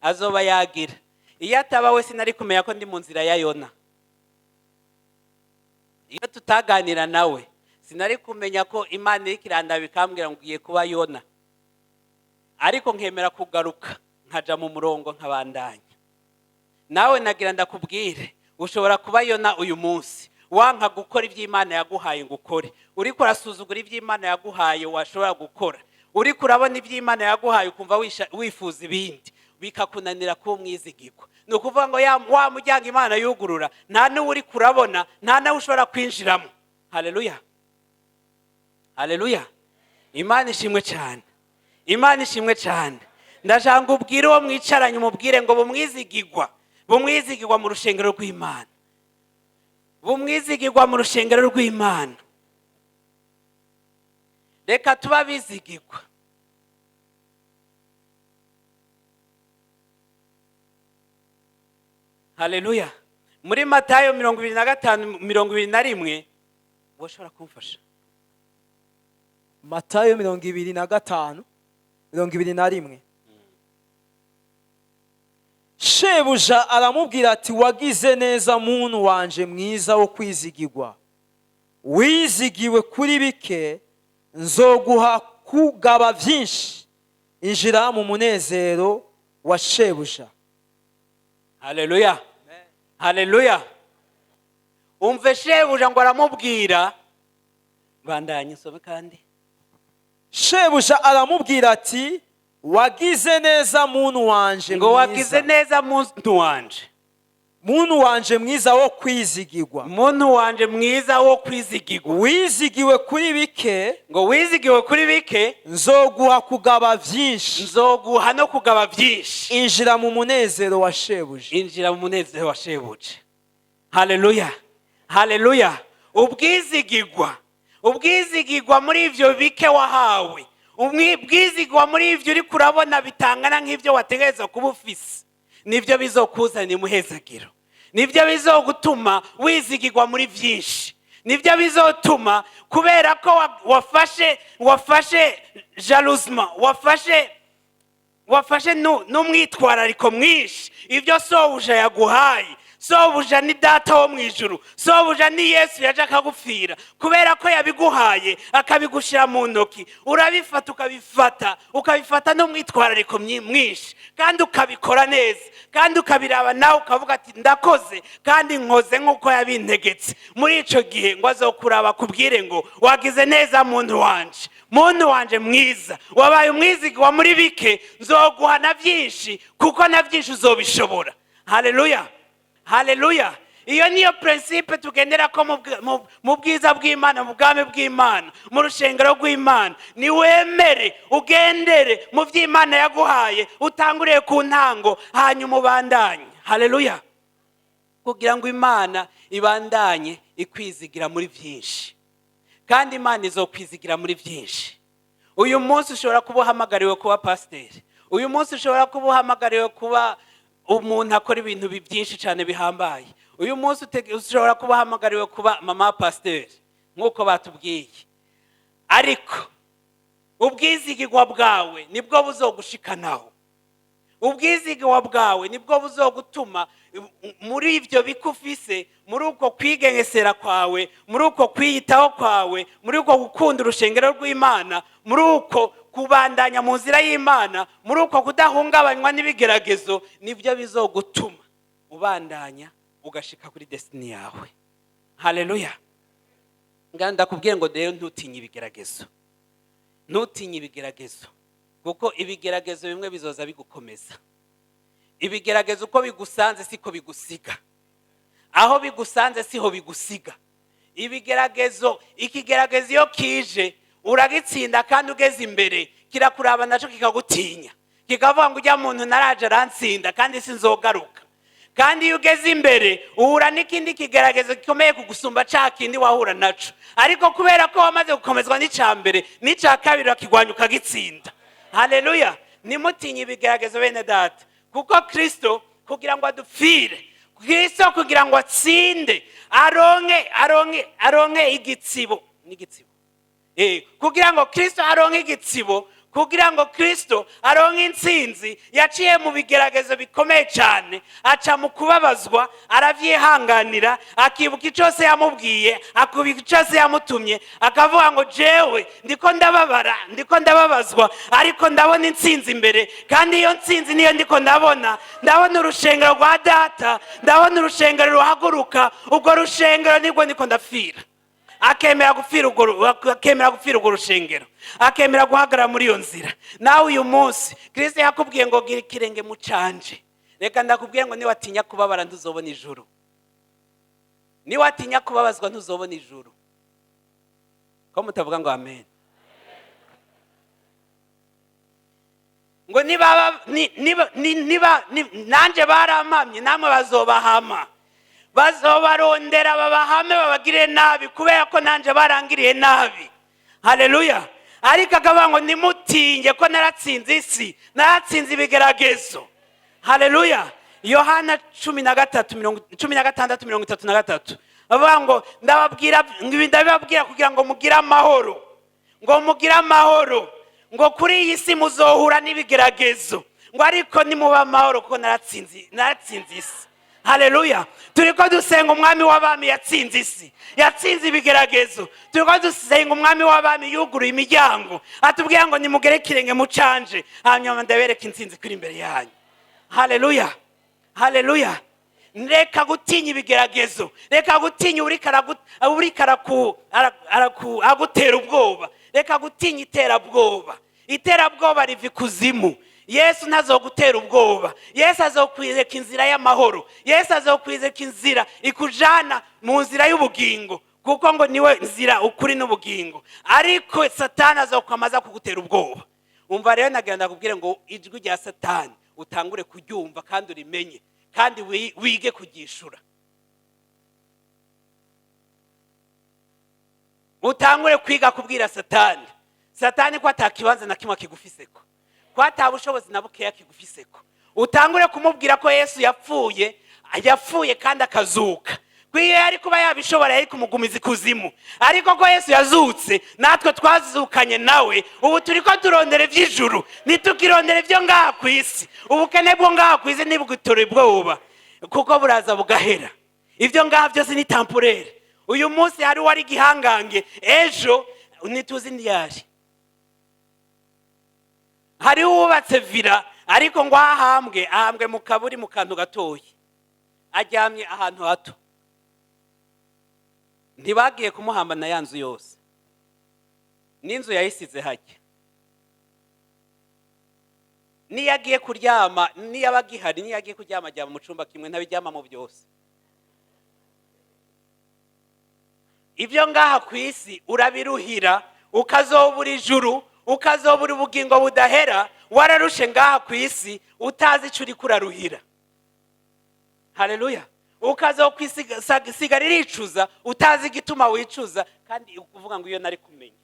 azoba yagira. Iyo ataba we, sinari kumenya ko ndi mu nzira ya Yona. Iyo tutaganira nawe, sinari kumenya ko Imana iri kirandaba ikambwira ngo ugiye kuba Yona, ariko nkemera kugaruka nkaja mu murongo nkabandanya. Nawe nagira ndakubwire, ushobora kuba Yona uyu munsi, wanka gukora ibyo Imana yaguhaye ngo ukore, uriko urasuzugura ibyo Imana yaguhaye washobora gukora, uriko urabona ibyo Imana yaguhaye ukumva wifuza ibindi, bikakunanira kuba umwizigirwa. Ni ukuvuga ngo wa muryango Imana yugurura, nta n'uwo uri kurabona, nta n'uwo ushobora kwinjiramo. Haleluya, haleluya! Imana ishimwe cyane, Imana ishimwe cyane. Ndashaka ngo ubwire uwo mwicaranye, umubwire ngo bumwizigirwa, bumwizigirwa mu rushengero rw'Imana, bumwizigirwa mu rushengero rw'Imana. Reka tuba bizigirwa. Haleluya! Muri Matayo 25:21, washobora kumfasha? Matayo 25:21. Shebuja aramubwira ati: "Wagize neza, muntu wanje mwiza wo kwizigirwa. Wizigiwe kuri bike, nzoguha kugaba byinshi. Injira mu munezero wa shebuja." Haleluya, haleluya! Umve, shebuja ngo aramubwira, bandanye nsome kandi. Shebuja aramubwira ati: "Wagize neza, muntu wanje Ngo wagize mwiza, neza, muntu wanje, muntu wanje mwiza wo kwizigirwa. Muntu wanje mwiza wo kwizigirwa. Wizigiwe kuri bike, Ngo wizigiwe kuri bike, nzoguha kugaba byinshi. Nzoguha no kugaba byinshi. Injira mu munezero wa shebuja." Injira mu munezero wa shebuja. Haleluya, haleluya! Ubwizigirwa, ubwizigirwa muri ivyo bike wahawe, ubwizigirwa muri ivyo uri kurabona bitangana nk'ivyo wategerezwa kuba ufise, nibyo bizokuzanira imuhezagiro, nibyo bizogutuma wizigirwa muri byinshi, nibyo bizotuma, kubera ko wafashe jalousement, wafashe n'umwitwarariko mwinshi ibyo sobuja yaguhaye. Sobuja ni Data wo mu ijuru, sobuja ni Yesu yaje akagupfira. Kubera ko yabiguhaye akabigushyira mu ntoki, urabifata, ukabifata n'umwitwarariko mwinshi, kandi ukabikora neza, kandi ukabiraba nawe ukavuga ati: "Ndakoze kandi nkoze nk'uko yabintegetse." Muri icyo gihe ngo azokuraba akubwire ngo: "Wagize neza, muntu wanje, muntu wanje mwiza. Wabaye umwizigwa muri bike, nzoguha na byinshi, kuko na byinshi uzobishobora." Haleluya, haleluya! Iyo niyo principe tugendera ko mu bwiza bw'Imana, mu bwami bw'Imana, mu rushengero rw'Imana. Niwemere ugendere mu by'Imana yaguhaye, utanguriye ku ntango, hanyuma ubandanye. Haleluya! Kugira ngo Imana ibandanye ikwizigira muri byinshi, kandi Imana izokwizigira muri byinshi. Uyu munsi ushobora kuba uhamagariwe kuba pasiteri, uyu munsi ushobora kuba uhamagariwe kuba umuntu akora ibintu byinshi cyane bihambaye, uyu munsi ushobora kuba uhamagariwe kuba mama pasiteri nk'uko batubwiye, ariko ubwizigirwa bwawe nibwo buzogushikanaho. Ubwizigirwa bwawe nibwo buzogutuma muri ibyo bikufise, muri uko kwigengesera kwawe, muri uko kwiyitaho kwawe, muri uko gukunda urushengero rw'Imana, muri uko kubandanya mu nzira y'Imana, muri uko kudahungabanywa n'ibigeragezo, nibyo bizogutuma ubandanya ugashika kuri destiny yawe. Haleluya! Nganda ndakubwiye ngo rero ntutinye ibigeragezo, ntutinye ibigeragezo, kuko ibigeragezo bimwe bizoza bigukomeza. Ibigeragezo uko bigusanze siko bigusiga, aho bigusanze siho bigusiga. Ibigeragezo, ikigeragezo iyo kije uragitsinda, kandi ugeze imbere kirakuraba nacyo kikagutinya, kikavuga ngo ujya muntu naraje arantsinda kandi sinzogaruka. Kandi iyo ugeze imbere uhura n'ikindi kigeragezo gikomeye kugusumba ca kindi wahura naco, ariko kubera ko wamaze gukomezwa n'icya mbere, n'icya kabiri urakigwanya ukagitsinda. Haleluya! Nimutinye ibigeragezo, bene data, kuko Kristo kugira ngo adupfire, Kristo kugira ngo atsinde, aronke igitsibo n'igitsibo, kugira ngo Kristo aronke igitsibo, kugira ngo Kristo aronke intsinzi, yaciye mu bigeragezo bikomeye cyane, aca mu kubabazwa, aravyihanganira, akibuka icyo se yamubwiye, akibuka icyo se yamutumye, akavuga ngo jewe ndiko ndababara, ndiko ndababazwa, ariko ndabona intsinzi imbere, kandi iyo ntsinzi niyo ndiko ndabona. Ndabona urushengero rwa data, ndabona urushengero ruhaguruka, urwo rushengero nibwo ndiko ndapfira. Akemera gupfira urwo rushengero, akemera guhagarara muri iyo nzira. Nawe uyu munsi Kristo yakubwiye ngo gira ikirenge mu canje. Reka ndakubwiye ngo niwatinya kubabara ntuzobona ijuru, niwatinya kubabazwa ntuzobona ijuru. Ko mutavuga ngo amen? Ngo niba nanje barampamye, namwe bazobahama, bazobarondera babahame, babagirire nabi, kubera ko nanje barangiriye nabi. Haleluya! Ariko akavuga ngo nimutinye ko naratsinze isi, naratsinze ibigeragezo. Haleluya! Yohana 13 16:33, bavuga ngo ndababwira, ngo ibi ndabibabwira kugira ngo mugire amahoro, ngo mugire amahoro, ngo kuri iyi si muzohura n'ibigeragezo, ngo ariko nimuba amahoro kuko naratsinze isi. Haleluya! Turiko dusenga umwami w'abami yatsinze isi, yatsinze ibigeragezo. Turiko dusenga umwami w'abami yuguruye imiryango, atubwira ngo nimugere ikirenge mu canje, hanyuma ndabereka intsinzi kuri imbere yanyu. Haleluya! Haleluya! Reka gutinya ibigeragezo, reka gutinya uriko agutera ubwoba, reka gutinya iterabwoba. Iterabwoba riva ikuzimu. Yesu ntazogutera ubwoba, Yesu azokwereka inzira y'amahoro, Yesu azokwereka inzira ikujana mu nzira y'ubugingo, kuko ngo niwe nzira, ukuri n'ubugingo. Ariko Satani azokwamaza kugutera ubwoba. Umva rero, nagira ndakubwire ngo ijwi rya Satani utangure kuryumva kandi urimenye, kandi wige kuryishura. Utangure kwiga kubwira Satani, Satani ko atakibanza na kimwe akigufiseko, ko ata bushobozi na bukeya akigufiseko. Utangure kumubwira ko Yesu yapfuye, yapfuye kandi akazuka, ko iyo yari kuba yabishobora yari kumugumiza ikuzimu, ariko ko Yesu yazutse natwe twazukanye nawe. Ubu turi ko turondera iby'ijuru, ntitukirondera ibyo ngaha ku isi. Ubukene bwo ngaha ku isi ntibugutore ubwoba, kuko buraza bugahera. Ibyo ngaha byose ni temporaire. Uyu munsi hari uwari igihangange, ejo ntituzi ntiyari. Hari uwubatse villa, ariko ngo ahambwe, ahambwe mu kaburi, mu kantu gatoya, aryamye ahantu hato. Ntibagiye kumuhamba na ya nzu yose, n'inzu yayisize hajya. Niyo agiye kuryama, niyo aba agihari, niyo agiye kuryama aryama mu cyumba kimwe, ntabiryamamo byose. Ibyo ngaha ku isi urabiruhira, ukazobura ijuru, ukazobura ubugingo budahera, wararushe ngaha ku isi utazi icyo uriko uraruhira. Haleluya! Ukazokwisiga riricuza utazi igituma wicuza, kandi uvuga ngo iyo nari kumenya.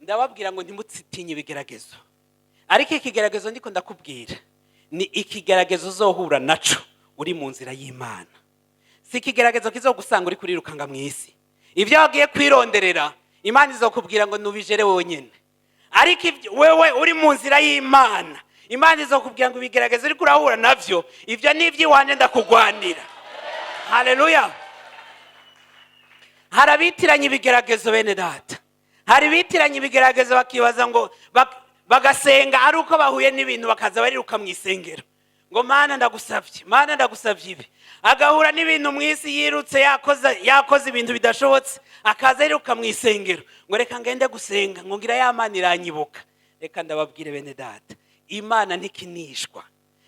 Ndababwira ngo ntimutinye ibigeragezo, ariko ikigeragezo ndiko ndakubwira ni ikigeragezo uzohura naco uri mu nzira y'Imana. Si ikigeragezo kizogusanga uri kurirukanga mu isi. Ibyo wagiye kwironderera, Imana izokubwira ngo nubijere wenyine. Ariko wewe uri mu nzira y'Imana, Imana izokubwira ngo ibigeragezo uriko urahura navyo, ibyo ni iby'iwanje, ndakugwanira. Haleluya! Hari abitiranya ibigeragezo, bene data. Hari abitiranya ibigeragezo, bakibaza ngo bagasenga ari uko bahuye n'ibintu, bakaza bariruka mu isengero ngo: "Mana, ndagusabye, Mana, ndagusabye ibi." Agahura n'ibintu mu isi, yirutse, yakoze ibintu bidashobotse, akaza yiruka mu isengero ngo: "Reka ngende gusenga," ngo ngira ya Mana iranyibuka. Reka ndababwire, bene data, Imana ntikinishwa.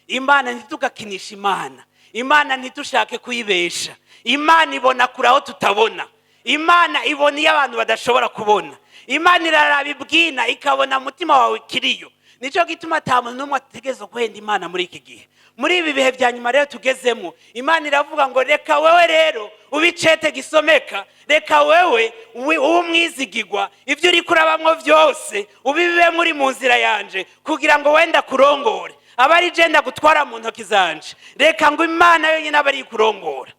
Imana ntitugakinisha Imana. Imana ntitushake kuyibesha. Imana ibona kure aho tutabona. Imana ibona iyo abantu badashobora kubona. Imana iraraba ibwina, ikabona umutima wawe kiriyo. Nicyo gituma ata muntu n'umwe ategereza guhenda Imana muri iki gihe, muri ibi bihe bya nyuma rero tugezemo. Imana iravuga ngo: "Reka wewe rero ube icete gisomeka, reka wewe ube umwizigigwa, ibyo uri kurabamwo byose ubibe muri mu nzira yanje, kugira ngo wenda kurongore, aba ari je ndagutwara mu ntoki zanje. Reka ngo Imana yonyine abe ari kurongora.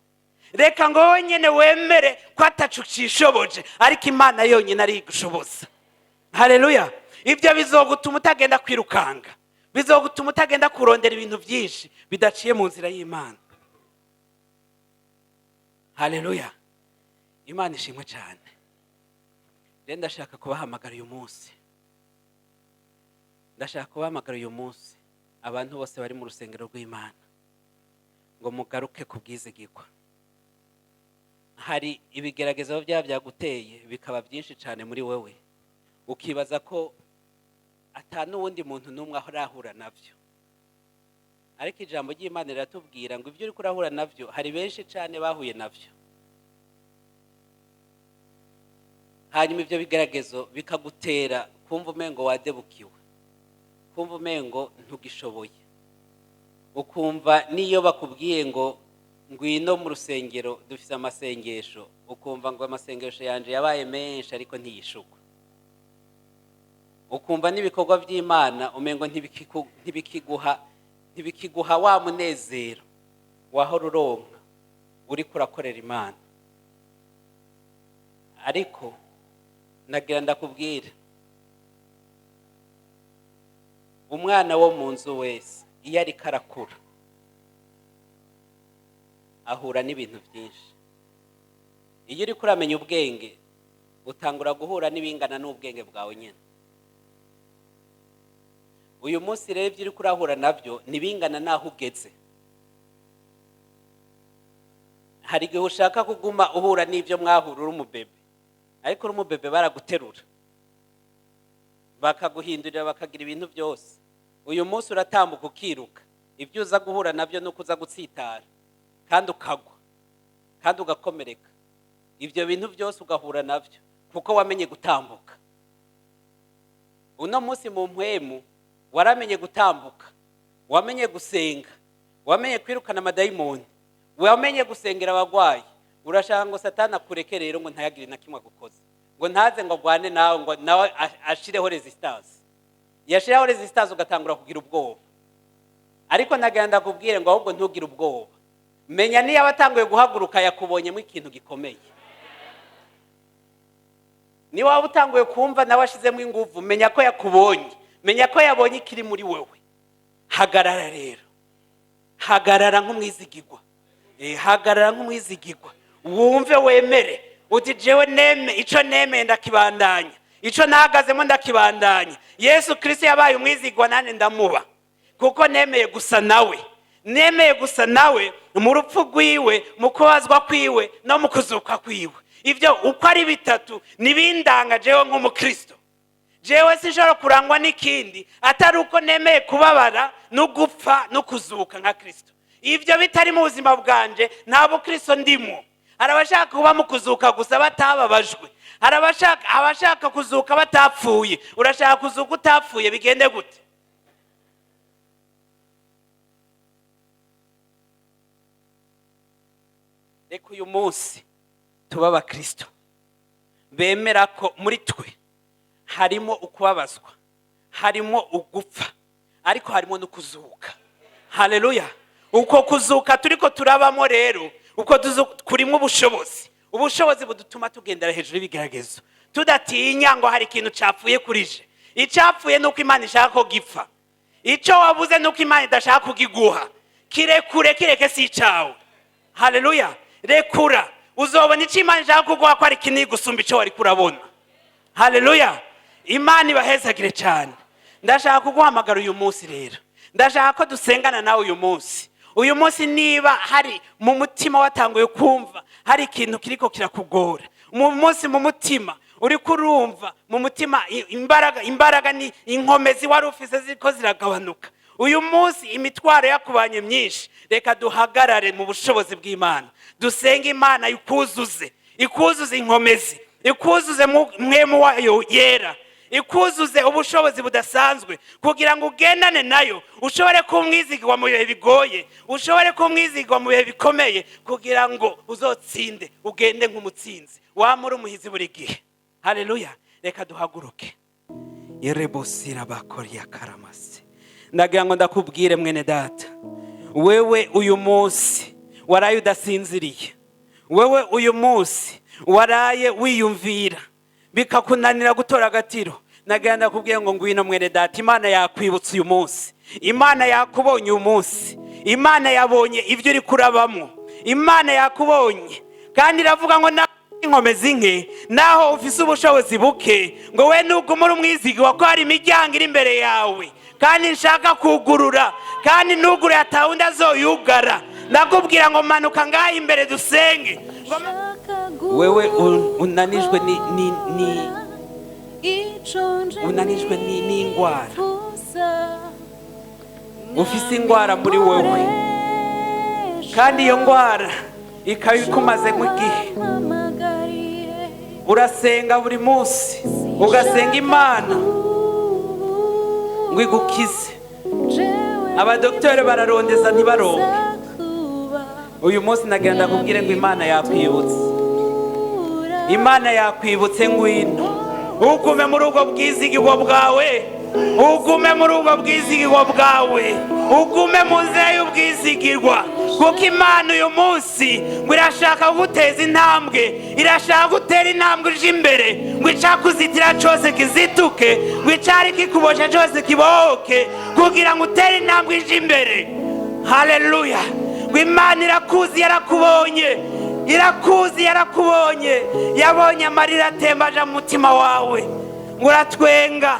Reka ngo wowe nyine wemere ko atacu cishoboje, ariko Imana yonyine ari igushoboza." Haleluya! Ibyo bizogutuma utagenda kwirukanga, bizogutuma utagenda kurondera ibintu byinshi bidaciye mu nzira y'Imana. Haleluya! Imana ishimwe cyane. Rero ndashaka kubahamagara uyu munsi, ndashaka kubahamagara uyu munsi, abantu bose bari mu rusengero rw'Imana, ngo mugaruke ku bwizigirwa. Hari ibigeragezo byaba byaguteye, bikaba byinshi cyane muri wewe, ukibaza ko ata n'uwundi muntu n'umwe arahura nabyo. Ariko ijambo ry'Imana riratubwira ngo ibyo uri kurahura nabyo, hari benshi cyane bahuye nabyo. Hanyuma ibyo bigeragezo bikagutera kumva umengo wadebukiwe, kumva umengo ntugishoboye, ukumva n'iyo bakubwiye ngo ngwino mu rusengero dufite amasengesho, ukumva ngo amasengesho yanjye yabaye menshi ariko ntiyishugwe, ukumva n'ibikorwa by'Imana umengo ntibikiguha wa munezero wahora uronka uriko urakorera Imana. Ariko nagira ndakubwira, umwana wo mu nzu wese iyo ariko arakura ahura n'ibintu byinshi. Iyo uriko uramenya ubwenge, utangura guhura n'ibingana n'ubwenge bwawe nyine. Uyu munsi rero ibyo uriko urahura nabyo ntibingana n'aho ugeze. Hari igihe ushaka kuguma uhura n'ibyo mwahura uri umubebe, ariko uri umubebe baraguterura, bakaguhindurira, bakagira ibintu byose. Uyu munsi uratambuka, ukiruka, ibyo uza guhura nabyo ni uko uza gutsitara, kandi ukagwa, kandi ugakomereka. Ibyo bintu byose ugahura nabyo kuko wamenye gutambuka. Uno munsi mu mpwemu waramenye gutambuka, wamenye gusenga, wamenye kwirukana amadayimoni, wamenye gusengera abagwayi. Urashaka ngo Satani akureke rero, ngo ntayagire na kimwe agukoze, ngo ntaze ngo agwane nawe, ngo nawe ashireho resistance. Yashiraho resistance, ugatangura kugira ubwoba. Ariko nagira ndakubwire ngo ahubwo ntugire ubwoba. Menya niyo abatanguye guhaguruka, yakubonyemo ikintu gikomeye. Niba waba utanguye kumva nawe ashizemo ingufu, menya ko yakubonye, menya ko yabonye ikiri muri wewe. Hagarara rero, hagarara nk'umwizigigwa. Hagarara nk'umwizigigwa, wumve, wemere uti: "Jewe neme ico nemeye, ndakibandanya. Ico nahagazemo ndakibandanya. Yesu Kristo yabaye umwizigwa, nanjye ndamuba, kuko nemeye gusa nawe, nemeye gusa nawe mu rupfu rwiwe, mu kubazwa kwiwe no mu kuzuka kwiwe. Ibyo uko ari bitatu nibindanga jewe nk'umukristo. Jewe sinshobora kurangwa n'ikindi atari uko nemeye kubabara no gupfa no kuzuka nka Kristo. Ibyo bitari mu buzima bwanje, nta bukristo ndimo." Hari abashaka kuba mu kuzuka gusa batababajwe, hari abashaka kuzuka batapfuye. Urashaka kuzuka utapfuye, bigende gute? Reka uyu munsi tuba abakristo bemera ko muri twe harimo ukubabazwa, harimo ugupfa, ariko harimo no kuzuka. Haleluya! Uko kuzuka turiko turabamo rero, uko kurimo ubushobozi, ubushobozi budutuma tugendera hejuru y'ibigeragezo, tudatinya ngo hari ikintu capfuye kuri je. Icapfuye ni uko Imana ishaka ko gipfa. Icyo wabuze nuko Imana idashaka kugiguha. Kirekure, kireke, si icawe. Haleluya! Rekura, uzobona icyo Imana ishaka kuguha ko ari kinini gusumba icyo wari kurabona. Haleluya! Imana ibahezagire cyane. Ndashaka kuguhamagara uyu munsi rero, ndashaka ko dusengana nawe uyu munsi. Uyu munsi niba hari mu mutima watanguye kumva hari ikintu kiriko kirakugora mu munsi, mu mutima uri kurumva mu mutima imbaraga ni inkomezi wari ufise ziriko ziragabanuka, uyu munsi imitwaro yakubanye myinshi, reka duhagarare mu bushobozi bw'Imana, dusenge Imana ikuzuze, ikuzuze inkomezi, ikuzuze mpwemu wayo yera, ikuzuze ubushobozi budasanzwe kugira ngo ugendane nayo, ushobore kumwizigirwa mu bihe bigoye, ushobore kumwizigirwa mu bihe bikomeye, kugira ngo uzotsinde, ugende nk'umutsinzi, wamura umuhizi buri gihe. Haleluya! Reka duhaguruke. Irebosira bakoriya karamasi. Ndagira ngo ndakubwire, mwene data, wewe uyu munsi waraye udasinziriye, wewe uyu munsi waraye wiyumvira bikakunanira gutora agatiro, nagira ndakubwiye ngo ngwino, mwene data. Imana yakwibutsa uyu munsi, Imana yakubonye uyu munsi, Imana yabonye ibyo uri kurabamo, Imana yakubonye kandi iravuga ngo naho inkomezi nke, naho ufise ubushobozi buke, ngo we nuguma uri umwizigirwa, ko hari imiryango iri imbere yawe kandi nshaka kugurura, kandi nugure atawundi azoyugara. Ndakubwira ngo manuka ngaha imbere dusenge. Wewe unanijwe ni unanijwe ni n'ingwara, ufise ingwara muri wewe kandi iyo ngwara ikaba ikumaze nk'igihe, urasenga buri munsi, ugasenga Imana ngo igukize, abadokiteri bararondeza ntibaronke, uyu munsi nagira ndakubwire ngo Imana yakwibutse, Imana yakwibutse. Ngwino ugume muri ubwo bwizigirwa bwawe, ugume muri ubwo bwizigirwa bwawe, ugume mu nzira y'ubwizigirwa, kuko Imana uyu munsi ngo irashaka kuguteza intambwe, irashaka gutera intambwe uje imbere, ngo icakuzitira cyose kizituke, ngo icari kikuboshe cyose kibohoke, kugira ngo utere intambwe ije imbere. Haleluya! Ngo Imana irakuzi, yarakubonye, irakuzi, yarakubonye, yabonye amarira atemba aja mu mutima wawe, ngo uratwenga,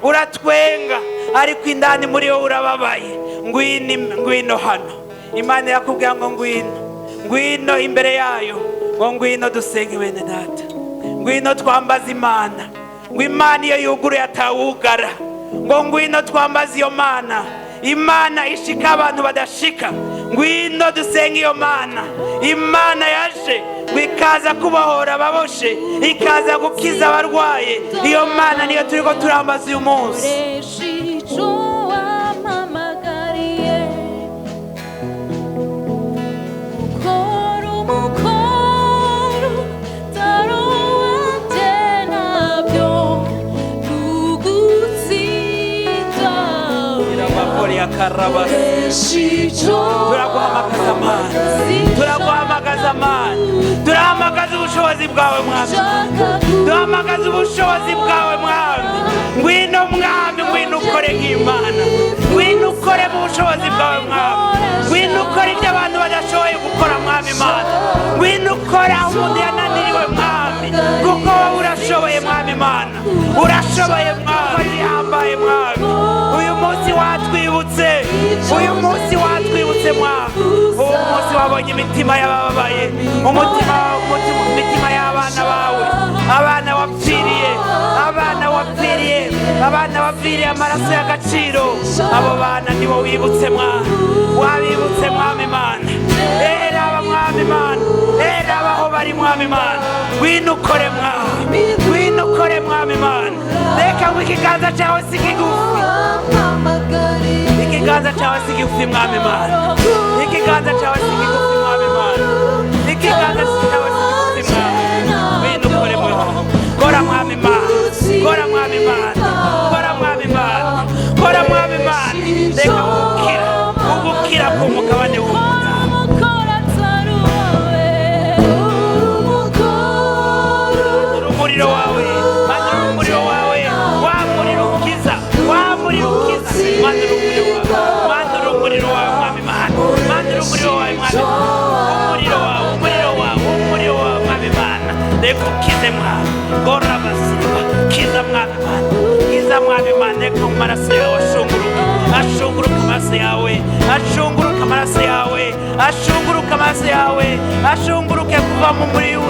uratwenga, ariko indani muri wowe urababaye. Ngwino, ngwino hano. Imana irakubwira ngo ngwino, ngwino imbere yayo, ngo ngwino dusenge, bene data, ngwino twambaze Imana, ngo Imana iyo yuguruye atawugara, ngo ngwino twambaze iyo Mana, Imana ishika abantu badashika. Ngwino dusenge iyo Mana, Imana yaje ngo ikaza kubohora ababoshe, ikaza gukiza abarwaye. Iyo Mana niyo turiko turambaza uyu munsi. Ico wampamagariye ukora umukoro utari uwanje, nabyo nugutsinda. Irabakoriya karabasi. Turaguhamagaza Mana, turaguhamagaza Mana, turahamagaza ubushobozi bwawe, Mwami, duhamagaza ubushobozi bwawe, Mwami. Ngwino Mwami, ngwino ukore nk'Imana, ngwino ukore mu bushobozi bwawe, Mwami, ngwino ukore ibyo abantu badashoboye gukora, Mwami Mana, ngwino ukore aho umuntu yananiriwe, Mwami, kuko wowe urashoboye, Mwami Mana, urashoboye, Mwami, bihambaye, Mwami. Uyu munsi watwibutse, uyu munsi watwibutse, Mwami. Uwo munsi wabonye imitima y'abababaye, umutima, imitima y'abana bawe, abana wapfiriye, abana wapfiriye, abana wapfiriye amaraso y'agaciro. Abo bana nibo wibutse, Mwami, wabibutse, Mwami Mana. Era Mwami Mana, era aho bari, Mwami Mana, ngwino ukore, Mwami, ngwino ukore, Mwami Mana. Reka ngo ikiganza cyawe si kigufi, ikiganza cyawe si kigufi, Mwami Mana, ikiganza cyawe si kigufi, Mwami Mana, ikiganza cyawe si kigufi, Mwami. Ngwino ukore, Mwami. Kora, Mwami Mana, kora, Mwami Mana, kora, Mwami Mana, kora, Mwami Mana. Reka ugukira, ugukira ku mugabane w'umuntu. Umuriro wawe, manura umuriro wawe, wa muriro ukiza, wa muriro ukiza, manura umuriro. Manura umuriro wawe, Mwami Mana. Manura umuriro wawe, Mwami. Umuriro wawe, umuriro wawe, umuriro wawe, Mwami Mana. Reka ukize, Mwami. Gorabasira, kiza, Mwami Mana, kiza, Mwami Mana. Reka mu maraso yawe ashunguruka, ashunguruka amaraso yawe, ashunguruka amaraso yawe, ashunguruka amaraso yawe, ashunguruke kuva mu muriro,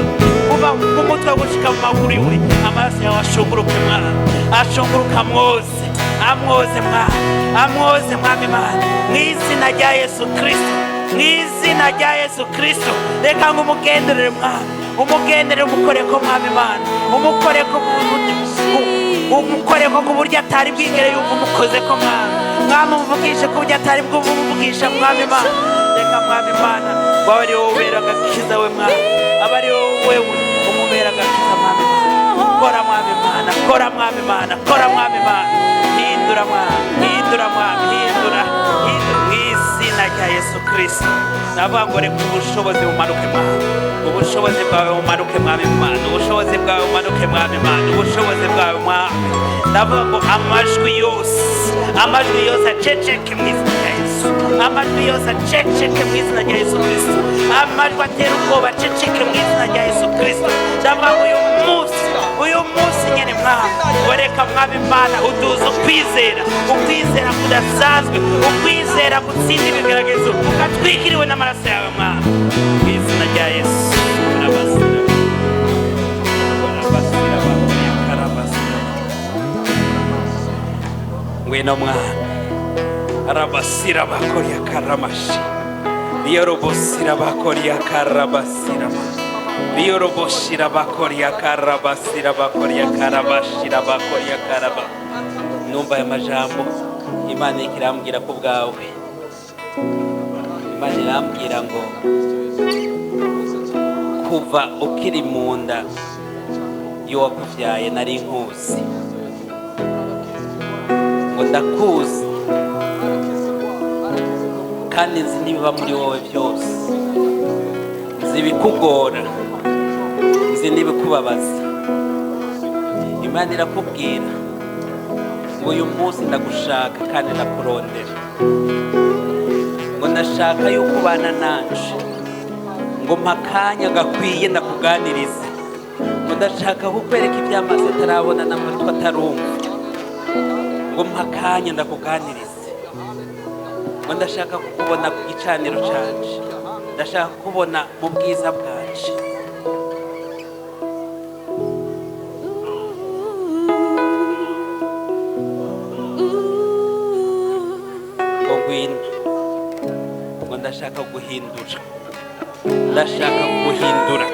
kuva ku mutwe gushika mu maguru iwe. Amaraso yawe ashunguruke, Mwami, ashunguruka, amwoze, amwoze, Mwami, amwoze, Mwami Mana, mu izina rya Yesu Kristo, mu izina rya Yesu Kristo. Reka ngo umugenderere, Mwami, umugenderere, umukoreko, Mwami Mana, umukoreko, umukoreko ku buryo atari bwigere yumva umukoze ko, Mwami. Mwami, umuvugishe ku buryo atari bwumuvugisha, Mwami Mana. Reka, Mwami Mana, waba ari wowe ubera agakiza we, Mwami, aba ari wowe umubera agakiza, Mwami Mana. Kora, Mwami Mana, kora, Mwami Mana, kora, Mwami Mana. Hindura, Mwami, hindura, Mwami, hindura, hindura, mu izina rya Yesu Kristo. Navuga ngo reka ubushobozi bumanuke, Mwami, ubushobozi bwawe bumanuke, Mwami Mana, ubushobozi bwawe bumanuke, Mwami Mana, ubushobozi bwawe, Mwami. Ndavuga ngo amajwi yose, amajwi yose aceceke mu izina rya Yesu. Amajwi yose aceceke mu izina rya Yesu Kristo. Amajwi atera ubwoba aceceke mu izina rya Yesu Kristo. Ndavuga ngo uyu munsi, uyu munsi nyine, Mwami, ngo reka, Mwami Mana, uduze ukwizera, ukwizera kudasanzwe, ukwizera gutsinda ibigeragezo, ugatwikiriwe n'amaraso yawe, Mwami, mu izina rya Yesu. Arabasira, arabasira, arabasira. Ngwino, Mwana. Arabasira bakoria karamashi riyorobosira bakoria karabasira riyoroboshira bakoria karabasira bakoria karabashira bakoria karaba. Numva aya majambo, Imana irambwira ko bwawe, Imana irambwira ngo kuva ukiri mu nda y'uwakuvyaye nari nkuzi, ngo ndakuzi kandi nzi n'ibiba muri wowe byose, nzi ibikugora, nzi n'ibikubabaza. Imana irakubwira ngo uyu munsi ndagushaka kandi ndakurondera, ngo ndashaka yuko ubana nanje, ngo mpa akanya gakwiye ndakuganirize, ngo ndashaka kukwereka iby'amaso atarabona n'amatwi atarumva, ngo mpa akanya ndakuganirize, ngo ndashaka kukubona ku gicaniro canje, ndashaka kukubona mu bwiza bwanje. Ngo ngwino, ngo ndashaka guhindura, ndashaka kuguhindura,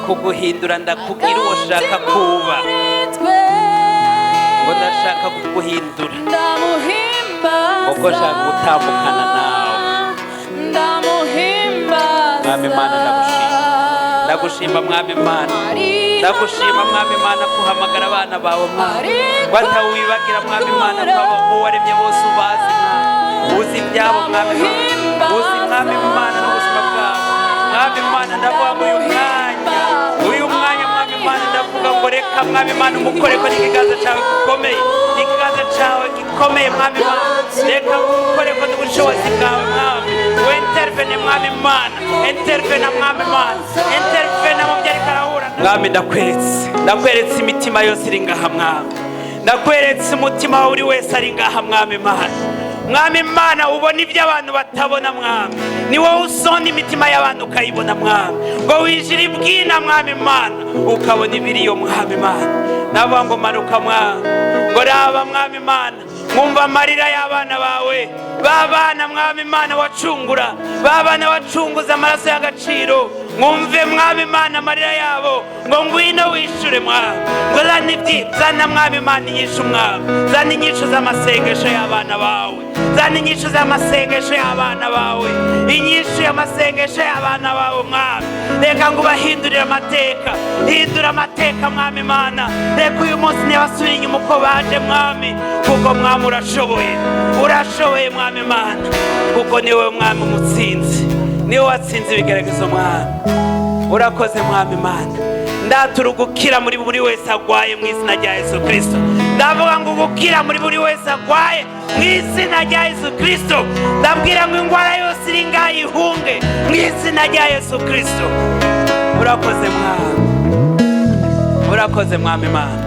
kuguhindura ndakubwira uwo shaka kuba, ngo ndashaka kuguhindura kuko nshaka gutandukana nawe. Mwami Mana, ndagushima, ndagushima, Mwami Mana, ndagushima, Mwami Mana, kuhamagara abana bawe, Mwami, batawibagira, Mwami Mana, ko waremye bose ubazi, Mwami, uzi ibyabo, Mwami Mana, uzi, Mwami Mana, n'ubuzima bwabo, Mwami Mana. Ndavuga ngo uyu mwanya, uyu mwanya, Mwami Mana, ndavuga ngo reka, Mwami Mana, umukoreko n'ikiganza cyawe gikomeye, n'ikiganza cyawe gikomeye, Mwami Mana. Reka umukoreko n'ubushobozi bwawe, Mwami. Wintervene, Mwami Mana, intervena, Mwami Mana, intervena mu byo ariko arahura. Mwami, ndakweretse, ndakweretse imitima yose iri ngaha, Mwami. Ndakweretse umutima wa buri wese ari ngaha, Mwami Mana. Mwami Mana, ubona ibyo abantu batabona, Mwami. Ni wowe usonda imitima y'abantu ukayibona, Mwami, ngo wijire ibwina, Mwami Mana, ukabona ibiriyo, Mwami Mana. Navuga ngo manuka, Mwami, ngo raba, Mwami Mana, mwumva amarira y'abana bawe, babana, Mwami Mana, wacungura, babana wacunguza amaraso y'agaciro. Mwumve, Mwami Mana, amarira yabo, ngo ngwino wishure, Mwami, ngo zana ibyi, zana, Mwami Mana, inyishu, Mwami, zana inyishu z'amasengesho y'abana bawe, zana inyishu z'amasengesho y'abana bawe, inyishu y'amasengesho y'abana bawe, Mwami. Reka ngo ubahindurire amateka, hindura amateka, Mwami Mana. Reka uyu munsi ntibasubire inyuma uko baje, Mwami, kuko, Mwami, urashoboye, urashoboye, Mwami Mana, kuko niwe Mwami umutsinzi, niwe watsinze ibigeragezo, Mwami. Urakoze, Mwami Imana. Ndatura ugukira muri buri wese agwaye mu izina rya Yesu Kirisito. Ndavuga ngo ugukira muri buri wese agwaye mu izina rya Yesu Kirisito. Ndabwira ngo indwara yose iri ngaha ihunge mu izina rya Yesu Kirisito. Urakoze, Mwami. Urakoze, Mwami Imana.